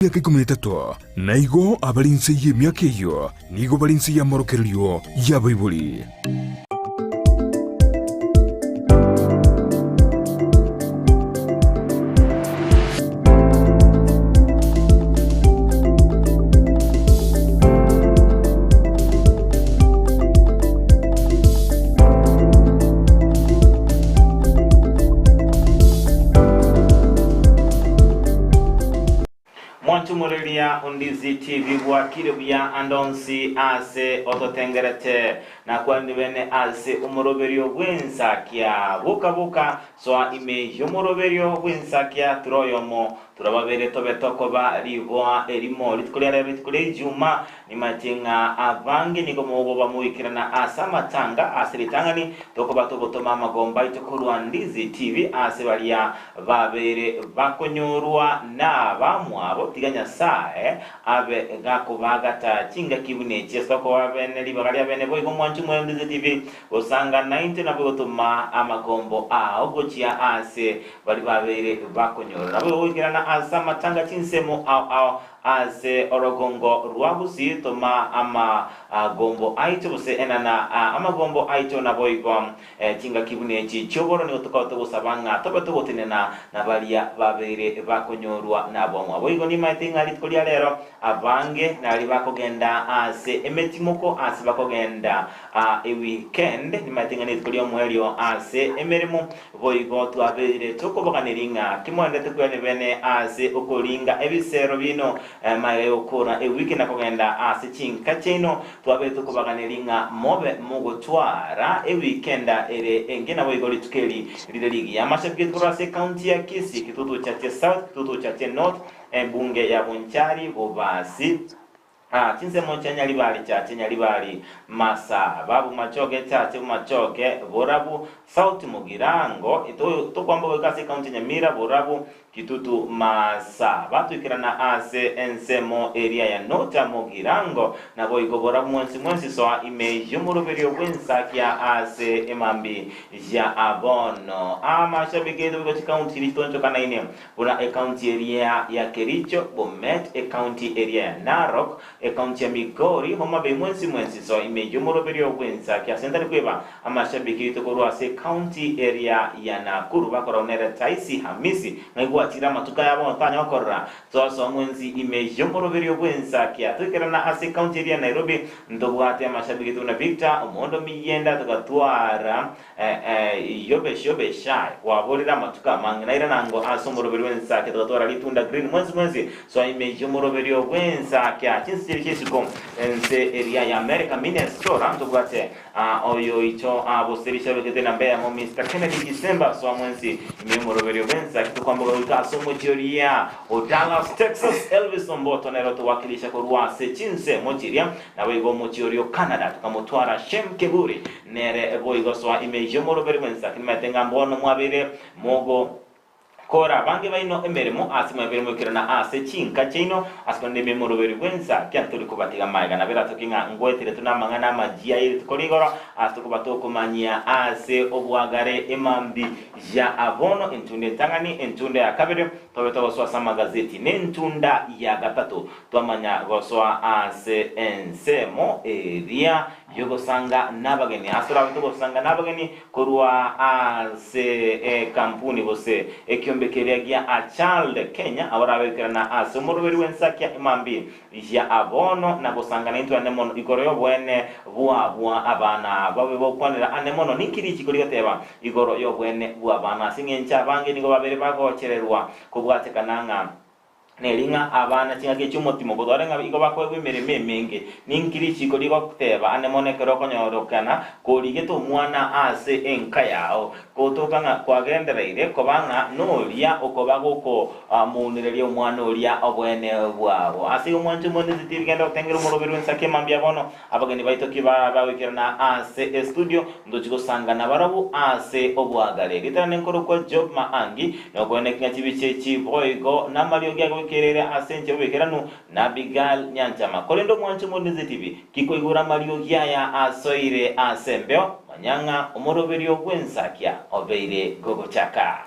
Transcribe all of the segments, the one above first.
Emiaka 13, na igo abare inse y'emiaka eyio nigo bare inse y'amorokererio y'abaibori. Mwanchumoreria Ondizi TV bwakire buya ande onsi ase ototengerete. Nakwanire bene ase omoroberio bw'ensakia. Boka boka soa ime y'omoroberio bw'ensakia ture oyomo tura babere tobe tokoba riboa erimo. Rituko ria rero rituko ria Ijuma Nimache ng'a abange nigo mogoba moikerana ase amatanga ase ritang'ani, tokoba togotoma amagomba aito korwa Ndizi TV ase baria babeire bakonyorwa nabamwabo, tiga Nyasae abe gakobaagata chingaki buna echi ase okoba bene ribaga ria bene boigo mwanche omwene Ndizi TV gosanga naintwe nabo gotoma amagombo ao gochia ase baria babeire bakonyorwa. Naboigo goikerana ase amatanga chinsemo ao ao Ase orogongo rwa Gusii toma amagombo aito gose enana amagombo aito naboigo chingaki buna echi chi'oboro nigo tokaba togosaba ng'a tobe togotenena na baria babeire bakonyorwa nabwang'u. Boigo nimaete ng'a rituko ria rero abange nari bakogenda ase emetimoko ase bakogenda eweekend nimaete ng'a nerituko ri'omoerio ase emeremo Boigo twabeire tokoboganeria ng'a timoendete kwene bene ase okoringa ebisero biaino magega y'okoora ewiki na kogenda ase chinka chiaino. Twabeire tokobaganeria ng'a mobe mogotwara ewiki enda ere engiya naboigo rituko eri rire rigiya. Amashabiki aito korwa ase ekaunti ya Kisii, Kitutu Chache South, Kitutu Chache North, ebunge ya Bonchari, Bobasi, Chinsemo chia Nyaribari chache Nyaribari, Masa, Babumachoge chache Bumachoge, Borabu, South Mugirango, tokwamba goika ase ekaunti ya Nyamira, Borabu, Kitutu, Masa, batoikerana ase ensemo eria ya North Mugirango, naboigo Borabu mwensi mwensi soa ime y'omoroberio bw'ensakia ase emambi ya bono. Amashabiki aito goika chikaunti chiria chitonchokanaine Buna ekaunti eria ya Kericho, Bomet, ekaunti eria ya Narok, ekaunti ya Migori, Homa Bay mwensi mwensi soa ime y'omoroberio bw'ensa kia ase ntari kweba amashabiki aito korwa ase ekaunti eria ya Nakuru bakorwa nere Taisi Hamisi ng'ai gwachire amatuko aya bono tanya gokorora twasoa mwensi ime y'omoroberio bw'ensa kia toikerana ase ekaunti eria ya Nairobi ntobwate amashabiki aito buna Victor Omondo Miyenda togatwara Yobeshi-Yobeshai, kwaborire amatuko amange, nairana ango ase omoroberio bw'ensake, togatwara ritunda green mwensi mwensi, soa ime y'omoroberio bw'ensake, chinse chiria chi'isiko, ense eria ya America, Minnesota, ntobwate oyoito boserisha obekete enamba eyemo, Mister Kennedy Kisemba, soa mwensi ime y'omoroberio bw'ensake, tokwamboka goika ase omochie oria o Dallas, Texas, Elvis Omboto nere otowakilisha korwa ase chinsemo chiria, Naboigo omochie oria o Canada tokamotwara Shem Keburi, nere boigo soa ime y'omoroberi bw'ensa. Nimanyete ng'a mbono mwabeire mogokora abange baino emeremo ase mwabeire moikerana ase chinka chiaino, ase korende ime y'omoroberi bw'ensa kianto tori kobatiga magega. Nabo eratoke ng'a ngoeteretwe namang'ana amachia ye rituko rigoro, ase tokoba tokomanyia ase obwagare emambi ya bono, entunda entang'ani, entunda ya kabere, tobe togosoa ase amagazeti, nentunda ya gatato. Twamanya gosoa ase ensemo eria y'ogosanga nabageni, ase torabe togosanga nabageni korwa ase ekampuni gose ekiombe keria gia Achild Kenya, abarabaikerana ase omoroberi bw'ensakia emambi ya bono na gosanga naintwe ane mono igoro y'oboene bw'abwo abana babe gokwanera ane mono. Ninki richiko rigoteba igoro y'oboene bw'abana? Ase eng'encho abange nigo babere bagochererwa kobwatekana ng'a Neri ng'a abana chingaki chi'omotimo kotware ng'a igo bakoegwa emeremo emenge. Ninki richiiko rigoteba ane mono ekero okonyorokana korigete omwana ase enka yao, gotoka ng'a kwagendereire koba ng'a noria okoba gokomounereria omwana oria oboene bwabo. Ase igo mwanche omwanchete tirigenda gotengera omoroberi bw'ensaki mambia bono. Abageni baito ki bagoikerana ase estudio, ntochi gosanga nabarabwo ase obwagare. Ritarane nkorokwa Job Maangi, nokoeneki ng'a chibicha echi boigo namariogi agoikereire ase enchera y'oboikeranu na Abigail Nyanchama. Korende omwanche omorindete tibi ki koigora amariogi aya asoire ase embeo, manya ng'a omoroberio bw'ensakia obeire gogochaka.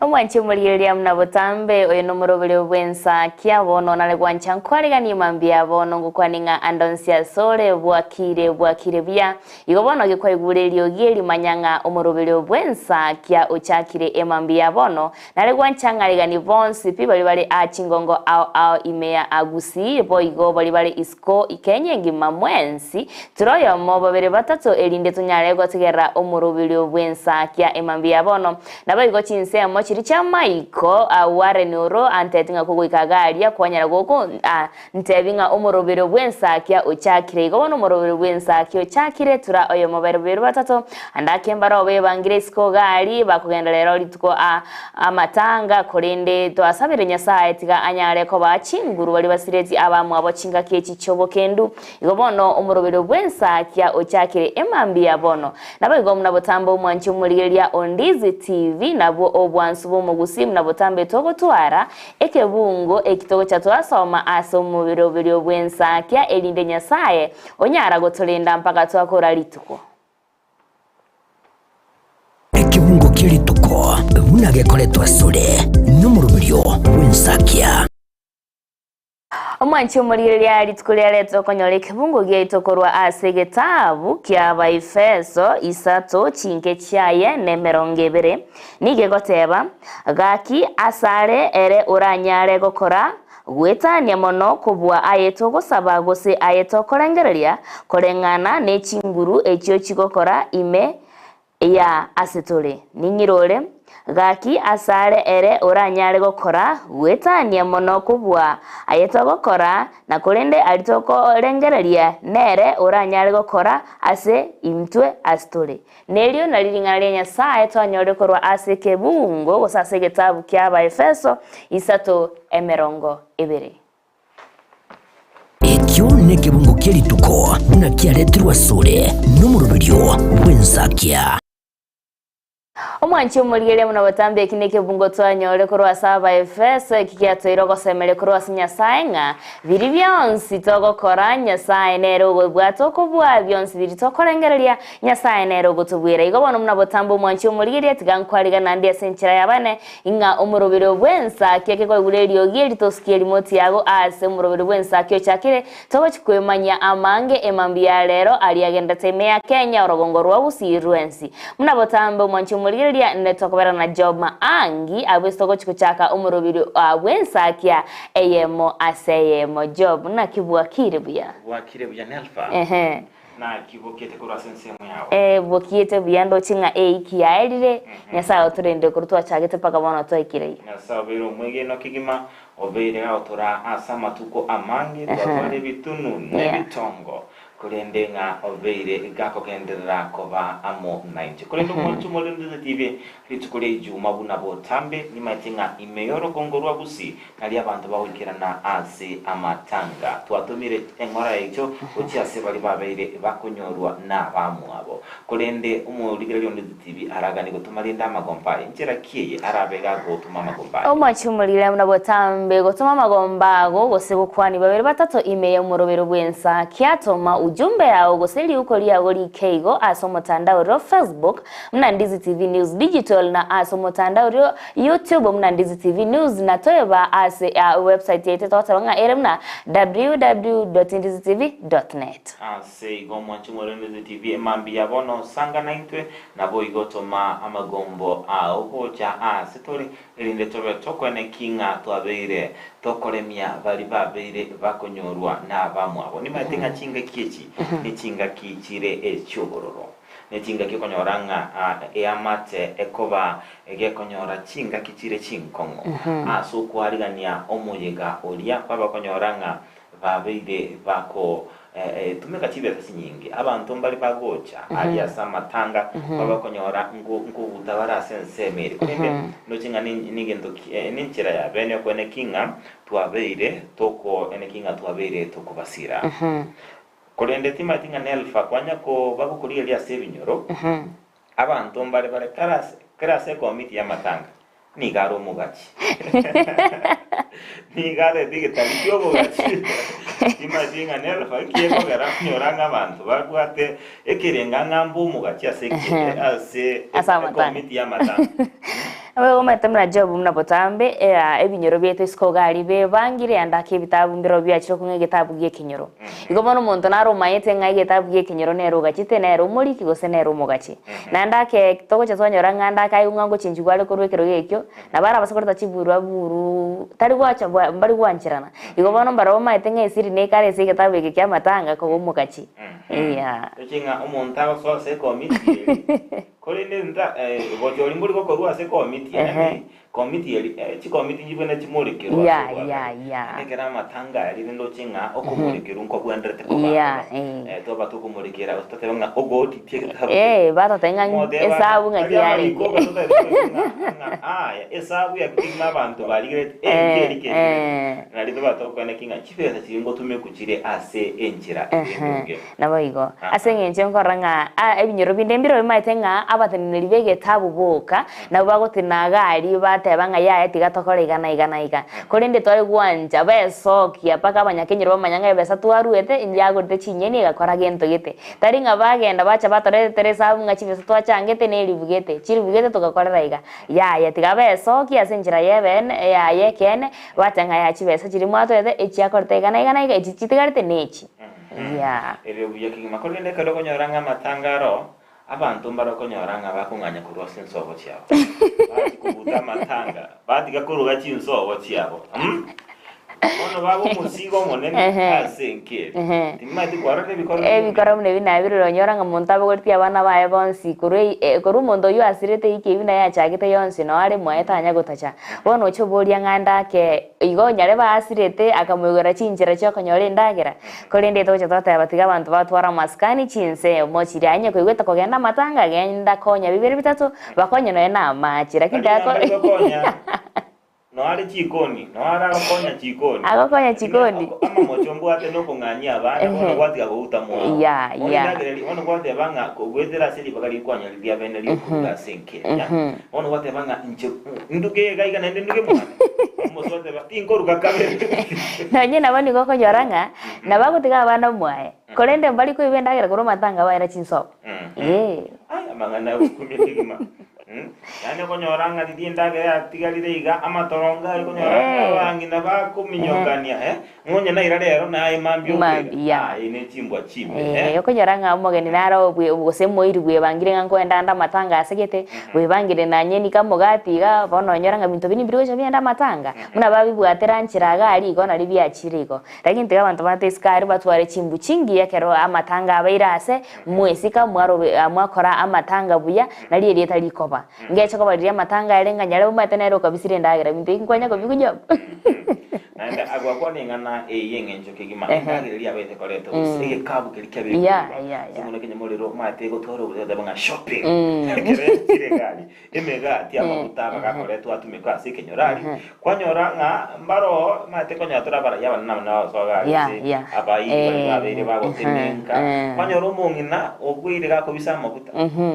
Omwanchi omorigereria buna botambe, oyo nomoroberio bw'ensakia, bono nare gwancha nkwariganie mambia, bono ngokwanie ng'a ande onsi asore bwakire, bwakire buya. Igo bono gekwaigure eriogi eri manya ng'a omoroberio bw'ensakia ochakire emambia ya bono, nare gwancha ng'ariganie bonsi pi baria bare aa chingongo ao ao ime ya Agusii, boigo baria bare isiko Kenya engima mwensi, Tore oyomo, babere, batato, erinde tonyare gotegerera omoroberio bw'ensakia emambia ya bono. Naboigo chinsemo chiria chi'amaiko a Warren oro anteti ng'a kogoika iga aria kwanyara goko a ntebi ng'a omoroberio bw'ensakia ochakire. Igo bono omoroberio bw'ensakia ochakire, tura oyomo, babere, batato, ande ake mbare bebangire isiko iga aria bakogenda rero rituko a amatanga, korende twasabire Nyasae tiga anyare kobaa chinguru baria basireti abamwabo chingaki echi chi'obokendu. Igo bono omoroberio bw'ensakia ochakire emambia bono. Naboigo buna botambe omwanchi omorigereria o Ndizi TV nabwo obwansu bw'omogusii buna botambe togotwara ekebungo eki togocha twasoma ase omoberoberio bw'ensakia erinde Nyasaye onyara gotorenda mpaka twakora rituko. Ekebungo kie rituko buna gekoretwa asore nomoroberio bw'ensakia. Omwanchi omorigereria rituko riaretwe okonyora ekebungo giaito korwa ase egetabu ki'Abaefeso isato chinke chiaye nemerongo ebere, nigo egoteba, Gaki asare ere oranyare gokora goetania mono kobua aye togosaba gose aye tokorengereria, koreng'ana ne chinguru echio chigokora ime ya ase tore. Ning'irore, gaki asare ere oranyare gokora goetania mono kobua aye togokora, na korende aria tokorengereria nere oranyare gokora ase intwe ase tore. Nerio nario ring'ana ria Nyasae twanyorire korwa ase ekebungo gose ase egetabu ki'Abaefeso 3:20. Ekio nekebungo kie rituko buna kiaretirwe asore nomoroberio bw'ensakia. Omwanchi omorigereria buna botambe eki nekebungo twanyore korwa ase Abaefeso, eki giatoire ogosemeria korwa ase Nyasae ng'a biri bionsi togokora Nyasae nere ogobwata okobua bionsi biri tokorengereria Nyasae nere ogotobuera. Igo bono buna botambe omwanchi omorigereria tiga nkwarigane naende ase enchera y'abane Ing'a omoroberi bw'ensaki ekekoigura eriogi eri tosukie rimoti yago aase omoroberi bw'ensaki ochakire, togochi kwemanyia amange emambia ya rero aria agenderete ime ya Kenya orogongo rwa Gusii rwensi. Buna botambe omwanchi omorigereria nde tokobera na Job Maangi abwo ase togochi gochaka omoroberi bw'ensakia eyemo ase eyemo. Job, naki bwakire buya? Bwakire buya Nelfa. Ehe. Naki bokiete korwa ase ensemo yao? Ee, bokiete buya ndoche ng'a eiki yaerire, Nyasae otorendire korwa twachagete mpaka bono twaikire iga. Nyasae obeire omwegenwa kegima, obeire gagotoraa ase amatuko amange, twatwarire ebitunu na ebitongo, korende ng'a obeire gakogenderera koba amo naintwe. Korende omwancho omorendete tibe rituko ria Ijuma buna botambe, nimaete ng'a ime y'orogongo rwa Gusii Nario abanto bagoikerana ase amatanga. Twatomire eng'ora yaito gochia ase baria babeire bakonyorwa nabamwabo. Korende omorigereria onde titibi araganie gotoma rende amagomba aye. Nchera ki eye arabe gagotoma amagomba aye? Omochie omorire buna botambe gotoma amagomba ago gose gokwania babere batato ime y'omorobero bw'ensa. Kiatoma ujumbe yao gose riuko riago rike igo ase omotandao oria o Facebook buna Ndizi TV News Digital na ase omotandao oria YouTube buna Ndizi TV News na toeba ase website yaito togoteba ng'a ere buna www.ndizitv.net. Ase igo mwanche more Ndizi TV emambia bono sanga naintwe, naboigo toma amagombo ao gocha aase tore, erinde tobe tokoeneki ng'a twabeire tokoremia baria babeire bakonyorwa nabamwabo. Nimaete ng'a chingaki echi nechingaki chire echi'obororo. Ne chingaki okonyora ng'a eamate ekoba gekonyora chingaki chire chinkong'u ase okwarigania omoyega oria, kwaba okonyora ng'a babeire bako tumeka chibesa chinyinge. Abanto mbare bagocha aria ase amatanga, kwaba okonyora nkobuta bare ase ensemo ere. Korende ndoche ng'a negento nenchera ya bene okoeneki ng'a twabeire toko eneki ng'a twabeire tokobasira. Korende timanyeti ng'a Nelfa kwanya koba gokorigereria ase ebinyoro, abanto mbare bare kera ase ekomiti y'amatanga, nigo are omogachi. Nigo arete egetari ki'obogachi. Timanyeti ng'a Nelfa nki ekogera onyora ng'a abanto babwate ekerenga ng'a mbe omogachi ase ase Ase amatanga. ekomiti y'amatanga. Nabo omanyete buna Job buna botambe, ea ebinyoro biaito isiko iga aria bebangire ande ake ebitabu mbirobio biachire okong'a egetabu gi'ekenyoro. Igo bono omonto nare omaete ng'a egetabu gi'ekenyoro nere ogachete, nere omoriki gose nere omogachi. Naende ake togocha twanyora ng'a ande ake aye ng'a ngochenchigwa are korwa ekerogo ekio, nabo arabase koreta chiburwa buru tari gwacha bwa mbari gwancherana. Igo bono mbarabwo bamaete ng'a esiri nekare ase egetabu eke ki'amatanga koba omogachi. Eya. Toche ng'a omonto agosoa ase ekomiti eri, Korende nta obochori mbori gokorwa ase komiti, yaani komiti eri chikomiti nchibwenerete chimorekerwe ase Yeah, obwagare. yeah, yeah. Naende ekero amatanga aria rende oche ng'a okomorekerwa nkobwenerete koba Yeah, aroro. eh. Twaba tokomorekera gose totebe ng'a ogotitia egetabu Eh, keria. batotebia ng'a Moteba ng'a esabu ng'aki tari amariko yarenge. oka totagete koigwa ng'a ng'a aya esabu yaki kegima abanto barigereti Eh, enki eri kegima. eh. Nari toba tokoeneki ng'a chibesa chiria ngotumekwa chire ase enchera ere endonge. Naboigo, ase engencho nkorora ng'a a ebinyoro binde mbire bimaete ng'a abateneneri b'egetabu boka nabwo bagotenena iga aria bateba ng'a yaya tiga tokore iga na iga na iga. Korende tware gwancha besokia mpaka abanyakenyoro bamanya ng'a ebesa twaruete yagorete chinyeni egakora gento gete. Tari ng'a bagenda bacha batoretera esabu ng'a chibesa twachangete ne eribu gete, chiribu gete togakorera iga. Yaya tiga besokie ase enchera y'ebeene yaye ekeene, bateba ng'a yaya chibesa chiria mwatoete echiakorete iga na iga na iga, echi chitigarete nechi. Yeah. Ere buya kegima. Korende ekero okonyora ng'a amatanga aro, abanto mbare okonyora ng'a bakong'anya korwa ase ensobo chiabo. Bachia kobuta amatanga, batiga koruga chinsobo chiabo. Mm? Bono baba omosigo omonene Ehe. ase enka ere. Ehe. Timomanyeti kwarora ebikoro buna Ebikoro buna ebi nabirore onyora ng'a monto abogoretie abana baye bonsi korwa ei eh, korwa omonto oyio asirete eiki eyio buna yachagete yonsi noo are mwaye tanya gotacha. Bono oche oboria ng'a ndake Igo onyare baasirete, akamoigwera chinchera chi'okonyora endagera. Korende togocha twateba, Tiga abanto batware amasikani chinsemo chiria, onye koigwete kogenda amatanga, genda konya bibere bitato, bakonye nonya namache. Lakini Tari ng'a mbare tako gokonya, noe are chikoni, noe are agokonya chikoni. Agokonya Lakini chikoni. oko- amamocho mbwate nokong'anyia abana, bono Ehe. gwatiga gouta mwao. Yeah, Bono yeah. endagera eria, bono gwateba ng'a kogoetera ase ribaga rikwanya riria bene riokoruga ase enka eria, Bono gwateba ng'a inche nduge iga iga naende nduge mwane. Omosacha oteba, tinkoruga kabere. Nonye nabo nigo okonyora ng'a nabo agotiga abana mwaye, korende mbari koiba endagera korwa amatanga baira chinsobo. Ee. Ai, amang'ana agokumia kegima. Yaani okonyora ng'a riria endagera yatigarire iga, amatorongo aye okonyora ng'a abang'ina bakominyokania, eh, ng'a onye naira rero naye mambia okoira. Mambia. Aye ne chimbwa chimbe, Eh, eh. okonyora ng'a omogeni naro bwe gose omoiri bwebangire ng'a nkoenda ande amatanga ase gete, bwebangire nanye nika omogati iga, bono onyora ng'a binto binde mbiri gocha biende amatanga, buna babibwatera nchera iga aria igo nario biachire igo. Lakini tiga abanto bate isiko aria batware chimbu chingiya ekero amatanga abeire ase, mwesika mwarobe mwakora amatanga buya, nario erieta rikoba. Ngeche koba riria amatanga are ng'a nyare omanyete nere okabisire endagera binto ebi nkwanya kobigunywa. Naende agwakwana eng'ana eye y'engencho kegima, Ehe. endagera eria yabaete koreta gose egekabu keria kiabeire Yeah, korwa. yeah, Ase yeah. buna ekenyamorero omanyete egotwara obobe oteba ng'a shopping. Ekero echire egari, emegati, amaguta abagakoretwa atumekwe ase ekenyoro aria, kwanyora ng'a mbaroo omanyete konyora tore abaraiyo abanene abanene bagosoa gari Yeah, gose yeah. abairi baria Eh, babeire bagotenenka, ehe, eh. kwanyora omong'ina obeire gakobisa amaguta,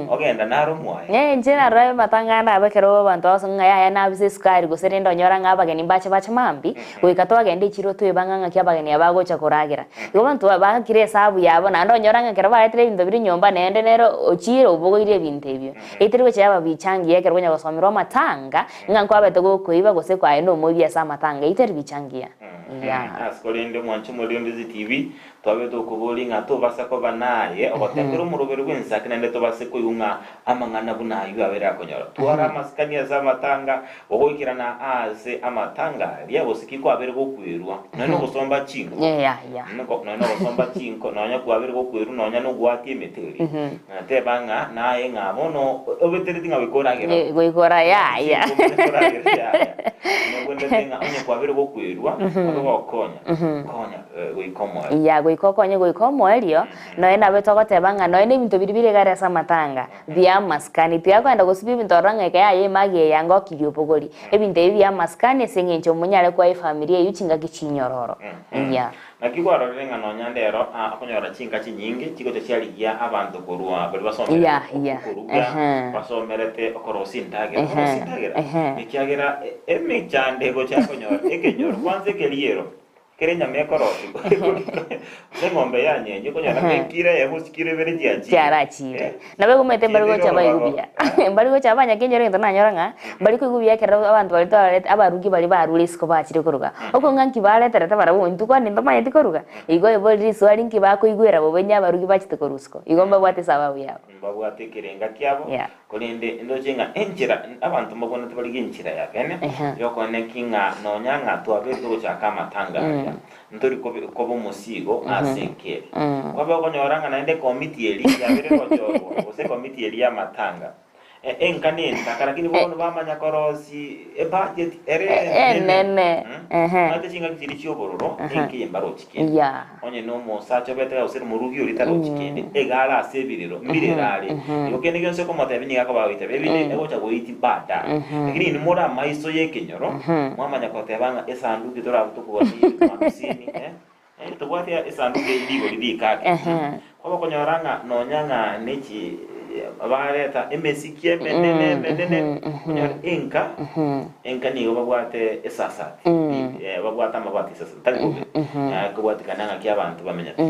ogenda naro mwaye. Eh, inche narora amatanga ande aba ekero abanto bagosanga ng'a yaya nabisa esukari gose rende onyora ng'a abageni mbache bache mambia, goika twagenda echiro twebanga ng'aki abageni aba bagocha koragera. Igo abanto ba baakire esabu yabo naende onyora ng'a ekero baretire ebinto bire nyomba naende nere ochire obogoirie ebinto ebio. Etari gocha yaba bichangia ekero konya gosomerwa amatanga, ng'a nkwabete gokoiba gose kwaye nomoibi ase amatanga, eyio teri bichangia. Yeah. Ase korende omwanche omoriri onde TV, Twabe tokoboria ng'a tobasa koba naye ogotengera omoroberi bw'ensake naende tobase koigwa ng'a amang'ana buna ayio abeire akonyora. Twara amasikani ase amatanga, ogoikerana aase amatanga aria, gose ki kwabeire gokwerwa, nonya nogosomba chinko, nonya nogosomba chinko, nonya kwabeire gokwerwa, nonya nogwatia emete eria. Teba ng'a naye ng'a bono obetereti ng'a goika oragere. Goika ora yaya. Goika oragere yaya. Nobwenerete ng'a onye kwabeire gokwerwa, obe gokonya, konya goika omoerio. Ya goika okonye goika omoerio, nonya nabo togoteba ng'a nonya na ebinto biria bire igare ase amatanga, bia amasikani, tigakoenda gosibia ebinto ororo ng'a eke yaya emagi eye anga okirie obogori. Ebinto ebi bia amasikani ase eng'encho monyare koa efamiri eyio chingaki chinyororo. Ya. Naki kwarorire ng'a nonya ndero okonyora chinka chinyinge chigocha chiarigia abanto korwa baria basomerete Yeah, yeah. okoruga, Ehe. basomerete okorosia endagera, Ehe, okorosia endagera, ehe. ekiagera emechando egocha konyora ekenyoro, kwanza ekeriero. Kera enyama ekorosigwa, gose eng'ombe yanyenywa, okonyora ng'a ekiro eyemo gose chikiro ibere chiachire. Chiarachire. Eh, Nabo egomete mbari chietire gocha baigwe orobago. buya. Mbari gocha abanyakenyoro egento nanyora ng'a, mbari koigwa buya ekero abanto baria twarete abarugi baria barure isiko bachire koruga. Okwo ng'a nki bareterete barabwo intwe kwani ntomanyeti koruga? Igo ebori riswali nki bakoigwera bobe onye abarugi bachete korwa isiko. Igo mbabwate esababu yabo. Mbabwate ekerenga kiabo, Yeah. korende ndoche ng'a enchera abanto mbabwenerete barigie enchera ya bene Ehe. yokoeneki ng'a nonya ng'a twabeire togochaka amatanga aya, ntori kobe koba omosigo ase enka ere. Kwabe okonyora ng'a naende ekomiti eria yabeire gochorwa gose ekomiti eria y'amatanga, e- enka nentaka lakini bono bamanya korosia ebudget ere enene, Enene, ehe. Omanyete chingaki chiria chi'obororo, enka eye mbarochi kende. Yeah. Onye nomosacha obete gose nomorugi oria tarochi kende, iga are ase ebirero, mbirero are. Igo kende gionsi okomotebia nigo akoba agoitebia, ebinde egocha goitia baadaye. Lakini inwe more amaiso y'ekenyoro, mwamanya koteba ng'a esanduki torabe tokogora eye elfu hamsini, eh, eh, tobwate esanduki eye rigori rikake. Kwaba okonyora ng'a nonya ng'a nechi bareta emesiki emenene emenene, okonyora enka, enka nigo babwate esasati, babwate amabati esasati, tari bobe, kobwatikana ng'aki abanto bamenyete.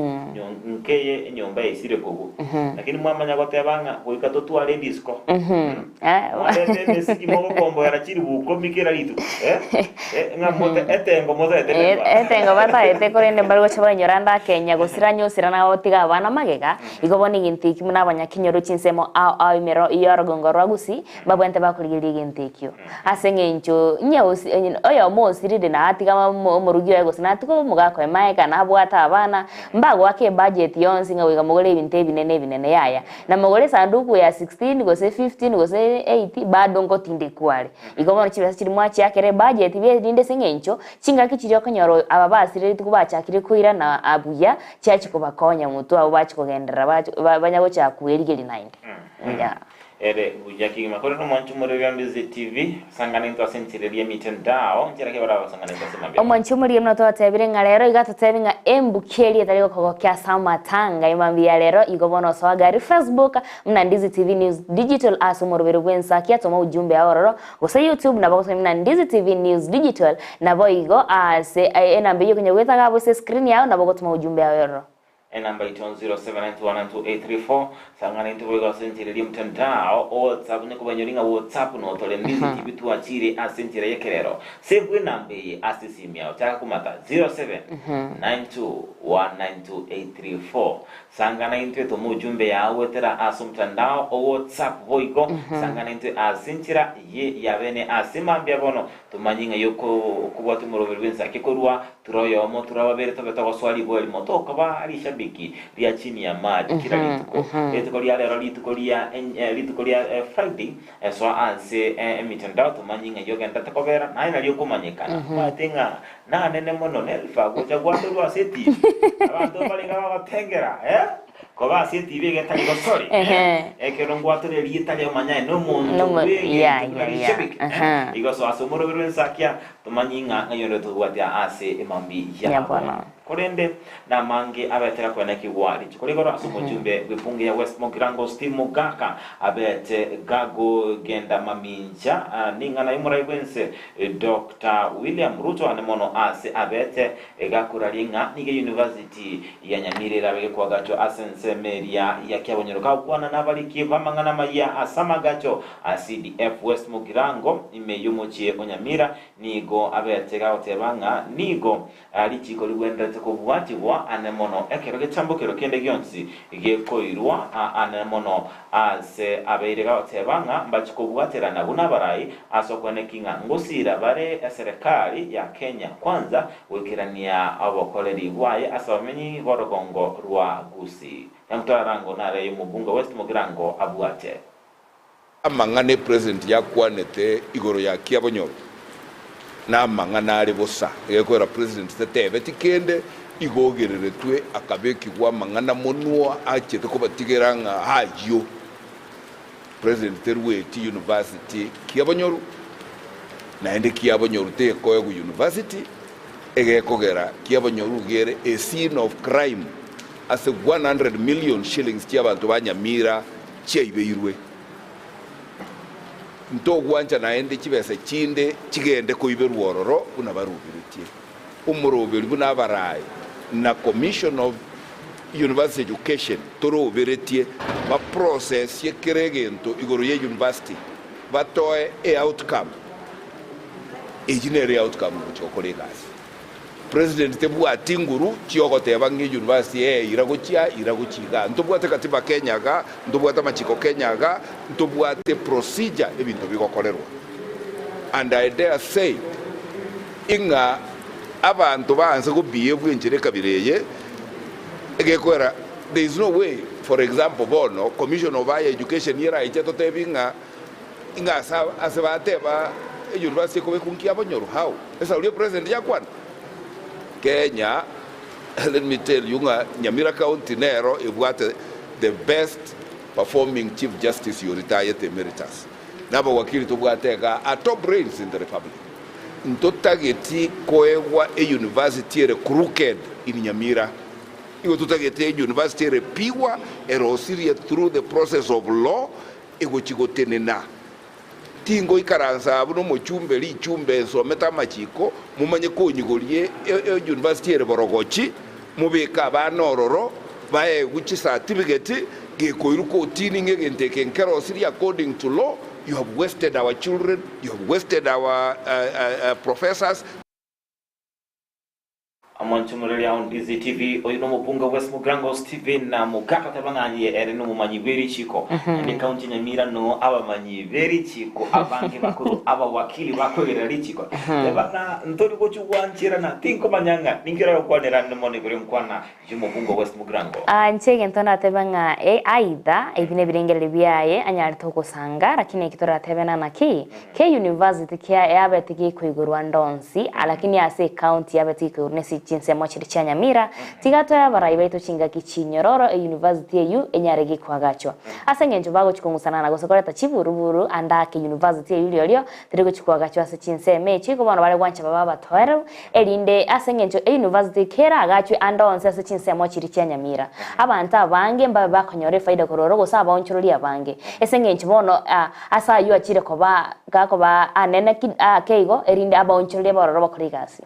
Nka eye enyomba yaisire kobua, lakini mwamanya goteba ng'a goika totware edisco, mwareta emesiki mogokomboera chiribu ikomi kera rituko, ng'a mote etengo motaete nerwa. Etengo bataete korende mbare gocha bainyora ande akenya gosira nyosira na gotiga abana magega, igo bono egento ekio buna abanyakenyoro chinsemo ao ao imero y'orogongo rwa Gusii mbabwenerete bakorigereria egento ekio. Ase eng'encho onye osi oyomo osirire na atiga omorugi oye gose natiga omogaka oye magega nabwate abana, mbagoaka ebudget yonsi ng'a goika mogore ebinto ebinene ebinene yaya. Na mogore esanduku ya 16 gose 15 gose 8 bado ngotindekwa are. Igo bono chibesa chiria mwachiakera ebudget rinde ase eng'encho chingaki chiria okonyora aba basirire rituko bachakire koirana buya chiachia kobakonya motwe abwo bachia kogenderera banya gochaka kwerigeria naende. Yeah. Ere buya kegima. Korende omwanchi omoriri Mbizi TV, sangana intwe ase enchera eria emitandao, nchera ki barabasangane intwe ase mambia. Omwanchi omoriri buna twatebire ng'a rero iga totebi ng'a embuki eria etari gokogokia ase amatanga emambia ya rero igo bono osoa gari Facebook buna Ndizi TV News Digital ase omoroberi bw'ensaki toma ujumbe ao ororo gose YouTube nabo ogosoma buna Ndizi TV News Digital naboigo ase enamba eyio okonya goeta iga abwo ase escreen yao nabo ogotoma ujumbe ao ororo. Enamba yaito 0792192834, Sang'ana intwe boigo ase enchera eria mtandao o WhatsApp onye kobainyori ng'a WhatsApp notore Ndizi TV twachire ase enchera y'ekerero. Save enamba eye ase esimi yao chaka komata 0792192834. Sang'ana intwe toma ujumbe yao goetera ase omtandao o WhatsApp boigo sang'ana intwe ase enchera ye yabene ase mambia bono Tomanye ng'a okobwatia omoroberi bw'ensaki korwa tore oyomo, tore ababere tobe togosoa riboa erimo, tokoba rishabiki ria chini ya maji kera rituko. Rituko ria rero rituko ria rituko ria Friday, soa ase emitandao tomanye ng'ai ogenderete kobera, naye nario okomanyekana. Omanyete ng'a nanene mono Nelfa gocha gwatorwa ase etibi, abanto mbarenge bagotengera eh. Koba ase etibi egetari gosori, ekero ngwatore erieta ria omanyae nomonto Nomo- bw'egento yeah, buna yeah, yeah. rishabiki, Aha. igo soa ase omoroberi bw'ensakia, tomanyi ng'a ng'ai onde tobwatia ase emambi Ya yabo. bono. Korende namange abetera kwenekigwa rituko rigoro ase omochumbe bw'ebunge ya West Mugirango Steve Mogaka abete gagogenda mamincha ning'ana y'omorai bw'ense Doctor William Ruto ane mono ase abete gakoraria ng'a nigo eyunivasiti ya Nyamira erabe gekoagachwa ase ensemo eria ya Kiabonyoru. Gakwana nabariki b'amang'ana amayia ase amagacho a CDF West Mugirango ime y'omochie o Nyamira nigo abete gagoteba ng'a nigo richiko rigwenerete kobwatigwa ane mono ekero gechambokero kende gionsi gekoirwa ane mono ase abeire gagoteba ng'a mbachi kobwaterana buna abarai ase okweneki ng'a ngosiira bare eserekari ya Kenya Kwanza Goikerania obokoreri bwaye ase abamenyi b'orogongo rwa Gusii. Nyamutoe Arango nare y'omobunge West Mugirango abwate. Amang'ana epresident yakwanete igoro ya Kiabonyoru namang'ana are bosa, egekoera president tatebeti kende, igo ogereretwe akabekigwa amang'ana monwa achete kobatigera ng'a ayio president terueti university Kiabonyoru, naende Kiabonyoru tekoegwa university, egekogera Kiabonyoru iga ere a scene of crime ase 100 million shillings chiabanto ba Nyamira chiaibeirwe. Ntogwancha naende chibesa chinde chigende koiberwa ororo buna baruberetie. omoroberi buna abarai na Commission of University Education toroberetie ba processie kera egento igoro ye university batoe e outcome. Eyio nere outcome gochia gokora egasi. President tebwati nguru chiogoteba ng'a university ee ira gochia ira gochia igaa. Ntobwate katiba Kenya igaa, ntobwate amachiko Kenya igaa, ntobwate procedure ebinto bigokorerwa. And I dare say ing'a abanto baanse go behave enchera ekabira eye egekoera there is no way for example bono commission of higher education eraiche totebi ng'a Ing'a ase ase bateba university ekobekwa nki abonyoru how? Esauri ya president yakwana? Kenya let me tell you ng'a Nyamira county nero ebwate the best performing chief justice oritayete emeritus. Na abawakili tobwate igaa are top brains in the republic. Ntotageti koegwa e university ere crooked in Nyamira. Igo totagete e university ere pure erosirie through the process of law egochia gotenena. Tingoikaransa abwo nomochumbe richumbe nsomete amachiko, momanye konyigoria eyunivasiti ere borogochi, mobeke abana ororo, baegwe chisatibigeti, gekoirwa kotini ng'a egento eke nkerosirie according to law, you have wasted our children, you have wasted our professors. Omonchomoreri ao Ndizi TV, oyo nomobunge West Mugirango Stephen Mogaka oteba ng'a aye ere nomomanyi bw'erichiko. Naende ekaunti ya Nyamira noo abamanyi b'erichiko abange bakorwa abawakili bakoegerera richiko. Teba ng'a ntori gochia gwancherana, tinkomanya ng'a ninki oragokwanera ande mono igoro y'enkwana y'omobunge West Mugirango. Inche egento ndatebe ng'a either ebi nebirengererio biaye anyarete ogosanga lakini eki toratebe nana ki? Ke university kia yabete gekoigorwa ande onsi alakini ase ecounty yabete gekoigorwa nese chinsemo chiria chia Nyamira tiga toe abarai baito chingaki chinyororo e university eywo enyare gekoagachwa. Ase engencho bagochi kong'usanana gose koreta chiburuburu ande ake university eywo riorio teri gochi koagachwa ase chinsemo echio igo bono bare gwancha babe abatoereru erinde ase engencho e university keragachwe ande onsi ase chinsemo chiria chia Nyamira abanto abange mbabe bakonyora efaida korwa ororo gose abaonchorori abange ase engencho bono Ase ayio achire koba gakoba anene ki ake igo, erinde abaonchorerie abaroro bakore egasi.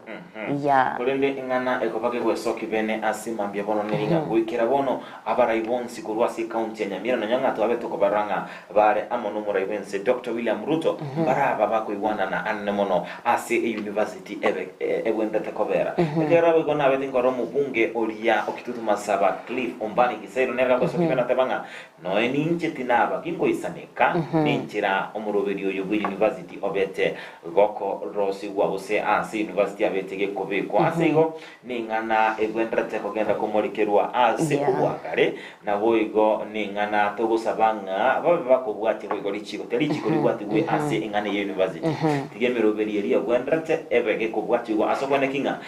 Yeah. Korende ing'ana ekoba gegwesokia bene ase mambia bono neri ng'a goikera bono abarai bonsi korwa ase ecounty ya Nyamira nonya ng'a twabe tokobarora ng'a bare amo nomorai bwense Doctor William Ruto mbaraba bakoigwanana anene mono ase euniversity ebe ebwenerete kobera. Ekero boigo nabete nkorora omobunge oria o Kitutu Masaba Cliff Ombani Gisairo nere gagwesokia bene oteba ng'a Noe ninche tinaba gingoisaneka nenchera omoroberio oyo bwe university obete gokorosigwa gose ase university abete gekobekwa. Ase igo ning'ana egwenderete kogenda komorikerwa ase obwagare, naboigo ning'ana togosaba ng'a babe bakobwatia boigo richiko. Tiga richiko ribwatigwe ase eng'ana eye university. Tiga emeroberio eria egwenderete ebe gekobwatigwa ase okweneki ng'a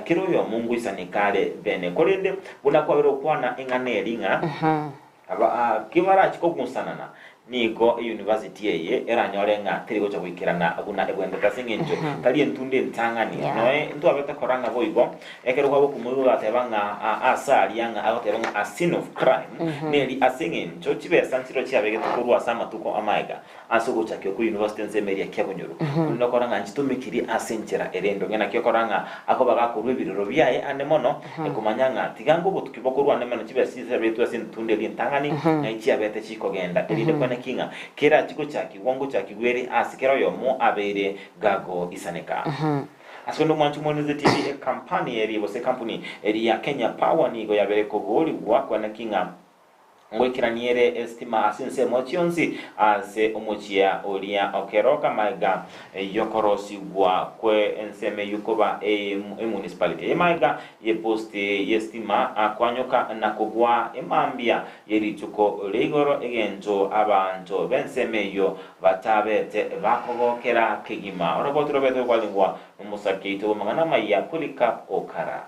kera oyomo ngoisaneka are bene. Korende Buna kwabire gokwana eng'ana eri ng'a aba kibarachie kogunsanana, nigo eyunivasiti eye eranyore ng'a teri gocha goikerana buna ebwenerete ase eng'encho tari entunda entang'ani. Noe ntwabete korora ng'a boigo ekero kwaba okomoigwa ogateba ng'a ase aria ng'a agoteba ng'a a scene of crime neri ase eng'encho chibesa nchireo chiabegetwe korwa ase amatuko amaega Ase ogochakia okwo university ensemo eria kiabonyoru, korende okora ng'a nchitomekiri ase enchera ere endonge, naki okora ng'a akoba gakorua ebirero biaye ande mono, ekomanya ng'a tiga ngobotuki bokorwa ande mono chibesa chisaberetwe ase entunda eria entang'ani, ng'ai chiabete chikogenda, erinde kweneki ng'a kerachi gochakigwa ngochakigwa ere ase kera oyomo abeire gagoisaneka. Ase onde omwanchi omonene TV, ekampani eria gose ekampuni eria ya Kenya Power nigo yabeire koborigwa kweneki ng'a Ngoikeranie ere esitima ase ensemo chionsi ase omochie oria o keroka magega y'okorosigwa kw'ensemo eyio koba emunicipality. Eye magega y'eposti y'esitima koanyoka na kogwa emambia ye rituko ria igoro egento abanto b'ensemo eyio batabete bakogokera kegima. Oroboti robete rokwarengwa nomosake oito bw'amang'ana amaya Polycarp Okara.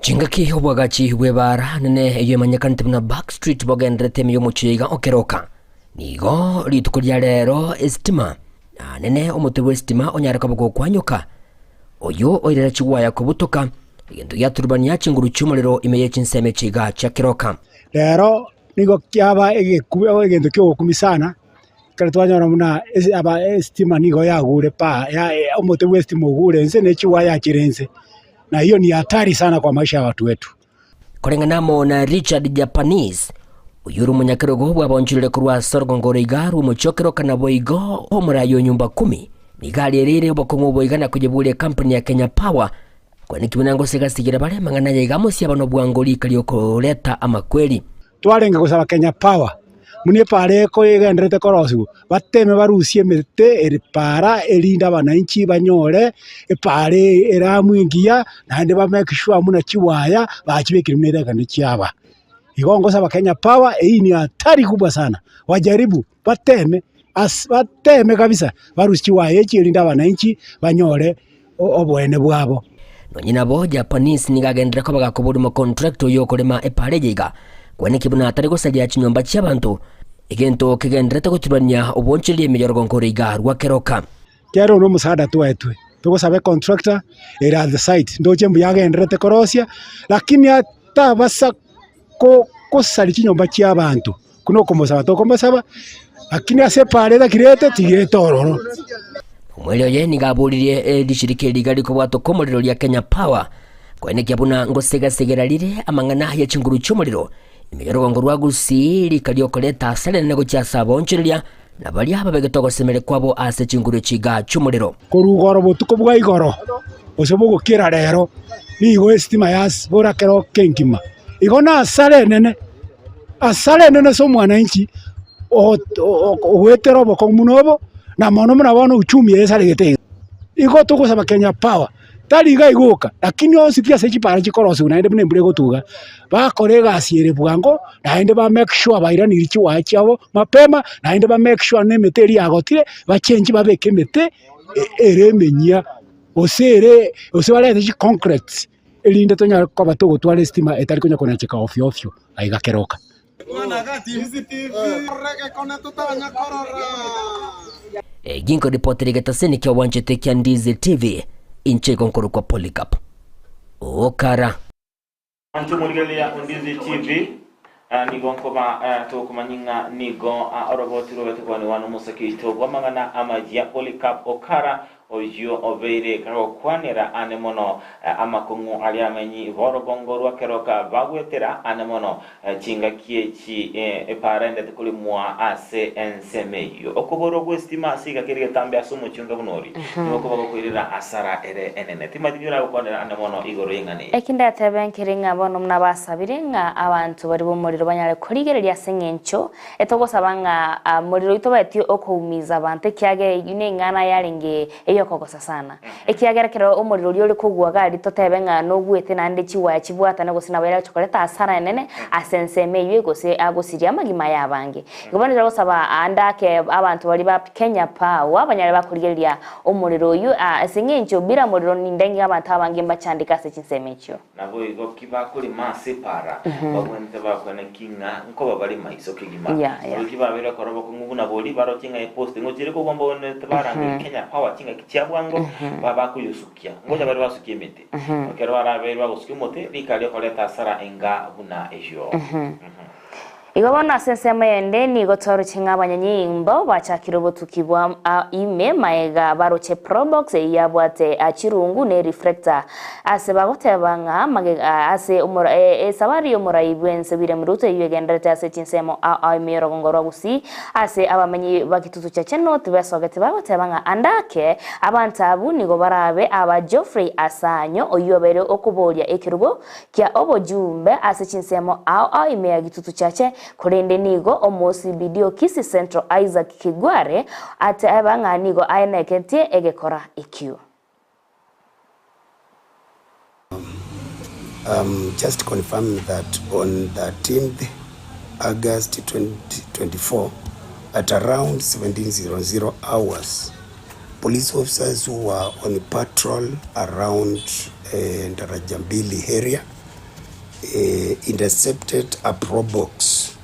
Chingaki obwagachi bw'ebaara nene eyio emanyekanete buna Back Street bogenderete ime y'omochie iga okeroka. Nigo rituko ria rero esitima na nene omotwe bw'esitima onyare koba gokwanyoka, oyio oirera chigwaya kobutoka, egento giaturubania chinguru chi'omorero ime ye chinsemo echi iga chia keroka. Rero. Nigo kiaba egekube egento kia ogokumia sana, ekero twanyora buna ase aba esitima nigo yagure paa ya omote bwa esitima ogure inse ne chiwaya chire inse, na hiyo ni hatari sana kwa maisha ya watu wetu. Koreng'ana amo na Richard Japanese, oyio ore omonyakerogo bw'abaonchorire korwa ase orogongo ore iga rw'omochie o naboigo omoraai o nyumba kumi, nigo ariereire obokong'u obo iga na koyeburia ekampuni ya Kenya Power Kwanekigwe na ngosegasigera bare amang'ana aya iga amo aba nobwango rika ri'okoreta amakweri. Twarenge gosaba Kenya Power buna epaara eko egendererete korosigwa, bateme barusie emete ere paara erinde abananchi banyore epaara ere amo engiya, naende ba make sure buna chiwaya bachibekire buna erekende chiaba. Igo ngosaba Kenya Power eywo ni hatari kubwa sana, wajaribu bateme ase bateme kabisa barusie chiwaya echi erinde abananchi banyore oboene bwabo. Nonye nabo, Japanese nigo agenderera koba gakoboria omocontractor oyio okorema epaara eye iga, kwaneki buna atari gosaria chinyomba chi'abanto, egento kegendererete goturania obonchoreria ime y'orogongo ore iga rwa keroka. Kera one omosaada twaetwe, togosaba econtractor ere at the site, ndoche mbuya agendererete korosia, lakini atabasa ko kosaria chinyomba chi'abanto. Buna okomosaba tokomosaba, lakini ase epaara etakirete tigete ororo. Omweri oye nigo aboririe rishirika eri iga rikobwatoka omorero ria Kenya Power koenekia buna ngosegasegera rire amang'ana ye chinguru chi'omorero ime y'orogongo rwa Gusii rika riokoreta asara enene gochia ase abaonchoreria na baria babegete ogosemeria kwabo ase chinguru echi iga chi'omorero. Korwa igoro botuko bwa igoro, gose bogokiera rero, nigo esitima yasibora kero kengima. Igo nasara enene, asara enene ase omwananchi ogoetera obokong'u buna obo, na mono buna bono uchumi esaregete iga. Igo togosaba Kenya Power, tari iga igoka, lakini onsi pi ase chipara chikorosiwa naende buna embura egotuga, bakore egasi ere bwango, naende ba make sure bairanirie chiwaya chiabo mapema, naende ba make sure na emete eria yagotire, bachenchi babeke emete ere emenyia, gose ere gose barente chiconcrete, erinde tonyare koba togotwara esitima etari konya konacheka ofio ofio aiga keroka. Ginko ripoti getaseni kia obwanchete kia Ndizi TV, inche igo nkorokwa Polycarp Okara. Anche omorigereria o Ndizi TV, nigo nkoba tokomanya ng'a nigo oroboti robete kwanigwa nomosake oito bw'amang'ana amayia Polycarp Okara Oyio obeire kagokwanera ane mono amakong'u aria amenyi b'orogongo rwa keroka bagwetera ane mono chingaki echi epaara endete korimwa ase ensemo eyio. Okoborwa gw'esitima ase iga kere getambe ase omochie onga buna oria, nigo koba gokoirera asara ere enene. Timanyeti inki oragokwanera ane mono igoro y'eng'ana eye. Eki ndatebe nkere ng'a bono buna basabire ng'a abanto baria b'omorero banyare korigereria ase eng'encho Etogosaba ng'a morero oito obaetie okoumiza abanto, ekiagera eyio neng'ana yarenge ey'okogosa sana. Ekiagera ekero omorero oria ore kogwa gari totebe ng'a nogwete naende chiwaya chibwatane gose nabo ere gocha asara enene ase ensemo eyio gose agosiria amagima y'abange. Igo bono togosaba aande ake abanto baria ba Kenya Power banyare bakorigereria omorero oyio ase eng'encho bila morero nindenge abanto abange mbachandeke ase chinsemo echio. Naboigo ki bakorema ase epaara, bagwenerete bakwane ki ng'a nkoba bare maiso kegima. Naboigo ki babeire korora obokong'u buna boria, baroche ng'a epost ngochia ere kogwa mbagwenerete barangerie Kenya Power chingaki chia bwango, babe bakoyosukia. Ngocha bare basukie emete. Ekero barabeire bagosukia omote, rika riokoreta asara enga buna eyio. Igo bono ase ensemo eyende nigo twaroche ng'a abanyanyimbo bachakire obotuki bwa ime maega baroche probox eyio yabwate chirungu ne reflector ase bagoteba ng'a magega ase esabari y'omorai bw'ense William Ruto eyio egendererete ase chinsemo ao ime y'orogongo rwa Gusii ase abamenyi ba Kitutu Chache North besogete bagoteba ng'a ande ake abanto abwo nigo barabe aba Geoffrey Asanyo oyio obeire okoboria ekerubo kia obojumbe ase chinsemo ao ao ime ya Gitutu Chache, korende nigo omoCBD o Kisii Central Isaac Kigware ateba ng'a nigo aeneketie egekora ekio. I'm just confirming that on 13th August 2024 at around 17:00 hours Police officers who were on patrol around Daraja Mbili area intercepted a probox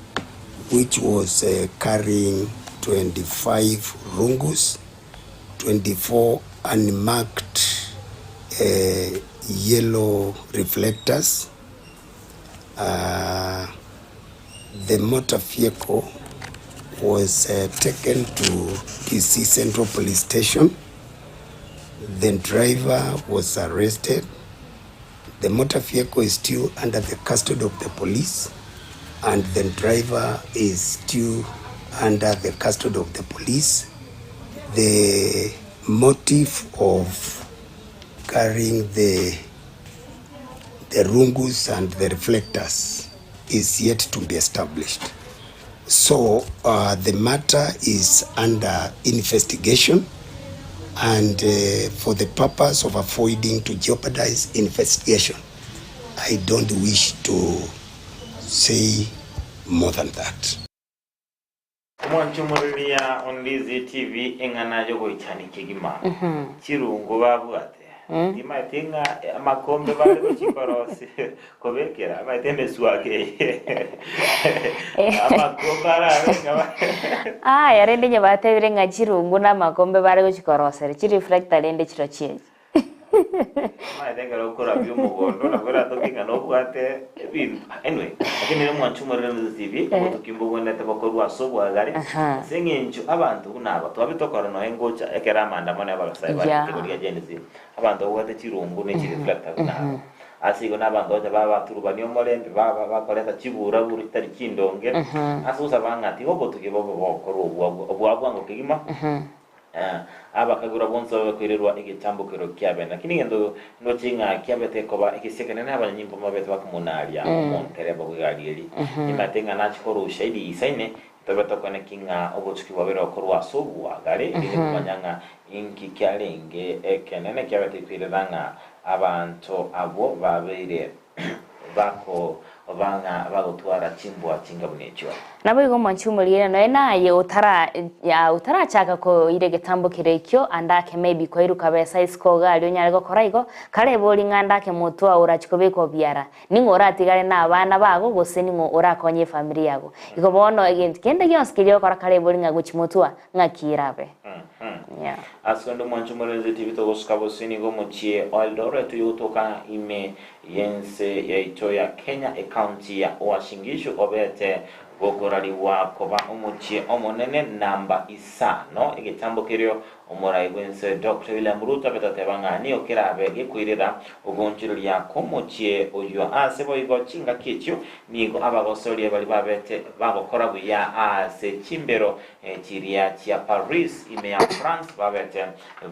which was carrying 25 rungus, 24 unmarked yellow reflectors. The motor vehicle was taken to Kisii Central Police Station. The driver was arrested. The motor vehicle is still under the custody of the police and the driver is still under the custody of the police. The motive of carrying the the rungus and the reflectors is yet to be established. So uh, the matter is under investigation and uh, for the purpose of avoiding to jeopardize investigation, I don't wish to say more than that. Omwanchi omoreria o Ndizi TV eng'ana yogoichania kegima. Chirungu babwate. Timaeti ng'a amakombe bare gochikorosia kobekera amaete emeswaki eye. Amakombe arabe ng'a ba- Aya rende onye batebire ng'a chirungu na amakombe bare gochikoroseria, chireflector rende chirochio echi. Omanyete ekero okorabia omogondo nabo eratoke ng'a nobwate ebinto anyway, lakini ere omwancho omorero Ndizi TV, obotuki mbobwenerete bokorwa ase obwagare, ase eng'encho abanto buna aba twabete okora nonya ngocha ekero amaandamano ya abasae bare ekegori gia Gen Z, abanto babwate chirungu ne chireflector buna aba. Ase igo nabanto bacha babaturubania omorembe, baba bakoreta chiburaburu chitari chindonge, ase gosaba ng'a tiga obotuki bobe bokorwa obwa obwa bwango kegima. Abakagura bonsi babe koirerwa egetambokero kiabe. Lakini egento ndoche ng'a kiabete koba egesia ekenene abanyanyimbo mbabete bakomonaria omontereba bw'egari eria. Nimanyete ng'a nachia korwa ushahidi isaine, tobe tokoeneki ng'a obotuki bwabeire gokorwa ase obwagare, erinde komanya ng'a inki kiarenge ekenene kiabete koirera ng'a abanto abwo babeire Bakoba ng'a bagotwara chimbwa chinga buna echio. Naboigo omwanchi omorigereria nonya naye otara otarachaka koira egetambo kere ekio ande ake maybe kwairuka besa isiko iga aria onyare gokora igo, karebe ori ng'a ande ake motwe ao orachie kobekwa obiara, ning'o oratigare na abana bago gose ning'o orakonye efamiri yago. Igo bono egento kende gionsi keria ogokora karebe ori ng'a gochia motwe aa ng'aki erabe. Yeah. Ase onde omwanchi omorenzeti tibitogosuka bosio nigo omochie o Eldoret oyogotoka ime y'ense yaito ya Kenya ecounty ya Uasin Gishu obete gokorarigwa koba omochie omonene namba isano egetambo kerio omorai bw'ense Doctor William Ruto abete oteba ng'a nigo kerabe gekoirera ogoonchoreria kw'omochie oyio ase boigo chingaki echio nigo abagosoria baria babete bagokora buya ase chimbero chiria chia Paris ime ya France babete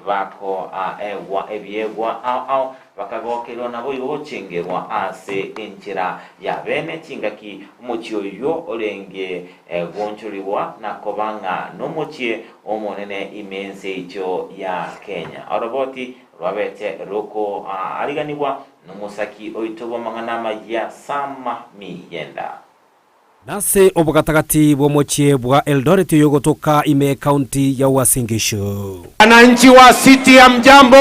bakoegwa ebiegwa ao ao Bakagokerwa naboigo gochengerwa ase enchera ya bene chingaki omochie oyio orenge goonchorigwa na koba ng'a nomochie omonene ime ense yaito ya Kenya. Oroboti rwabete rokoariganigwa nomosaki oito bw'amang'ana amayia Sam Miyenda. Nase obogatagati bw'omochie bwa Eldoret oyogotoka ime y'Ekaunti ya Uasin Gishu. Wananchi wa city hamjambo?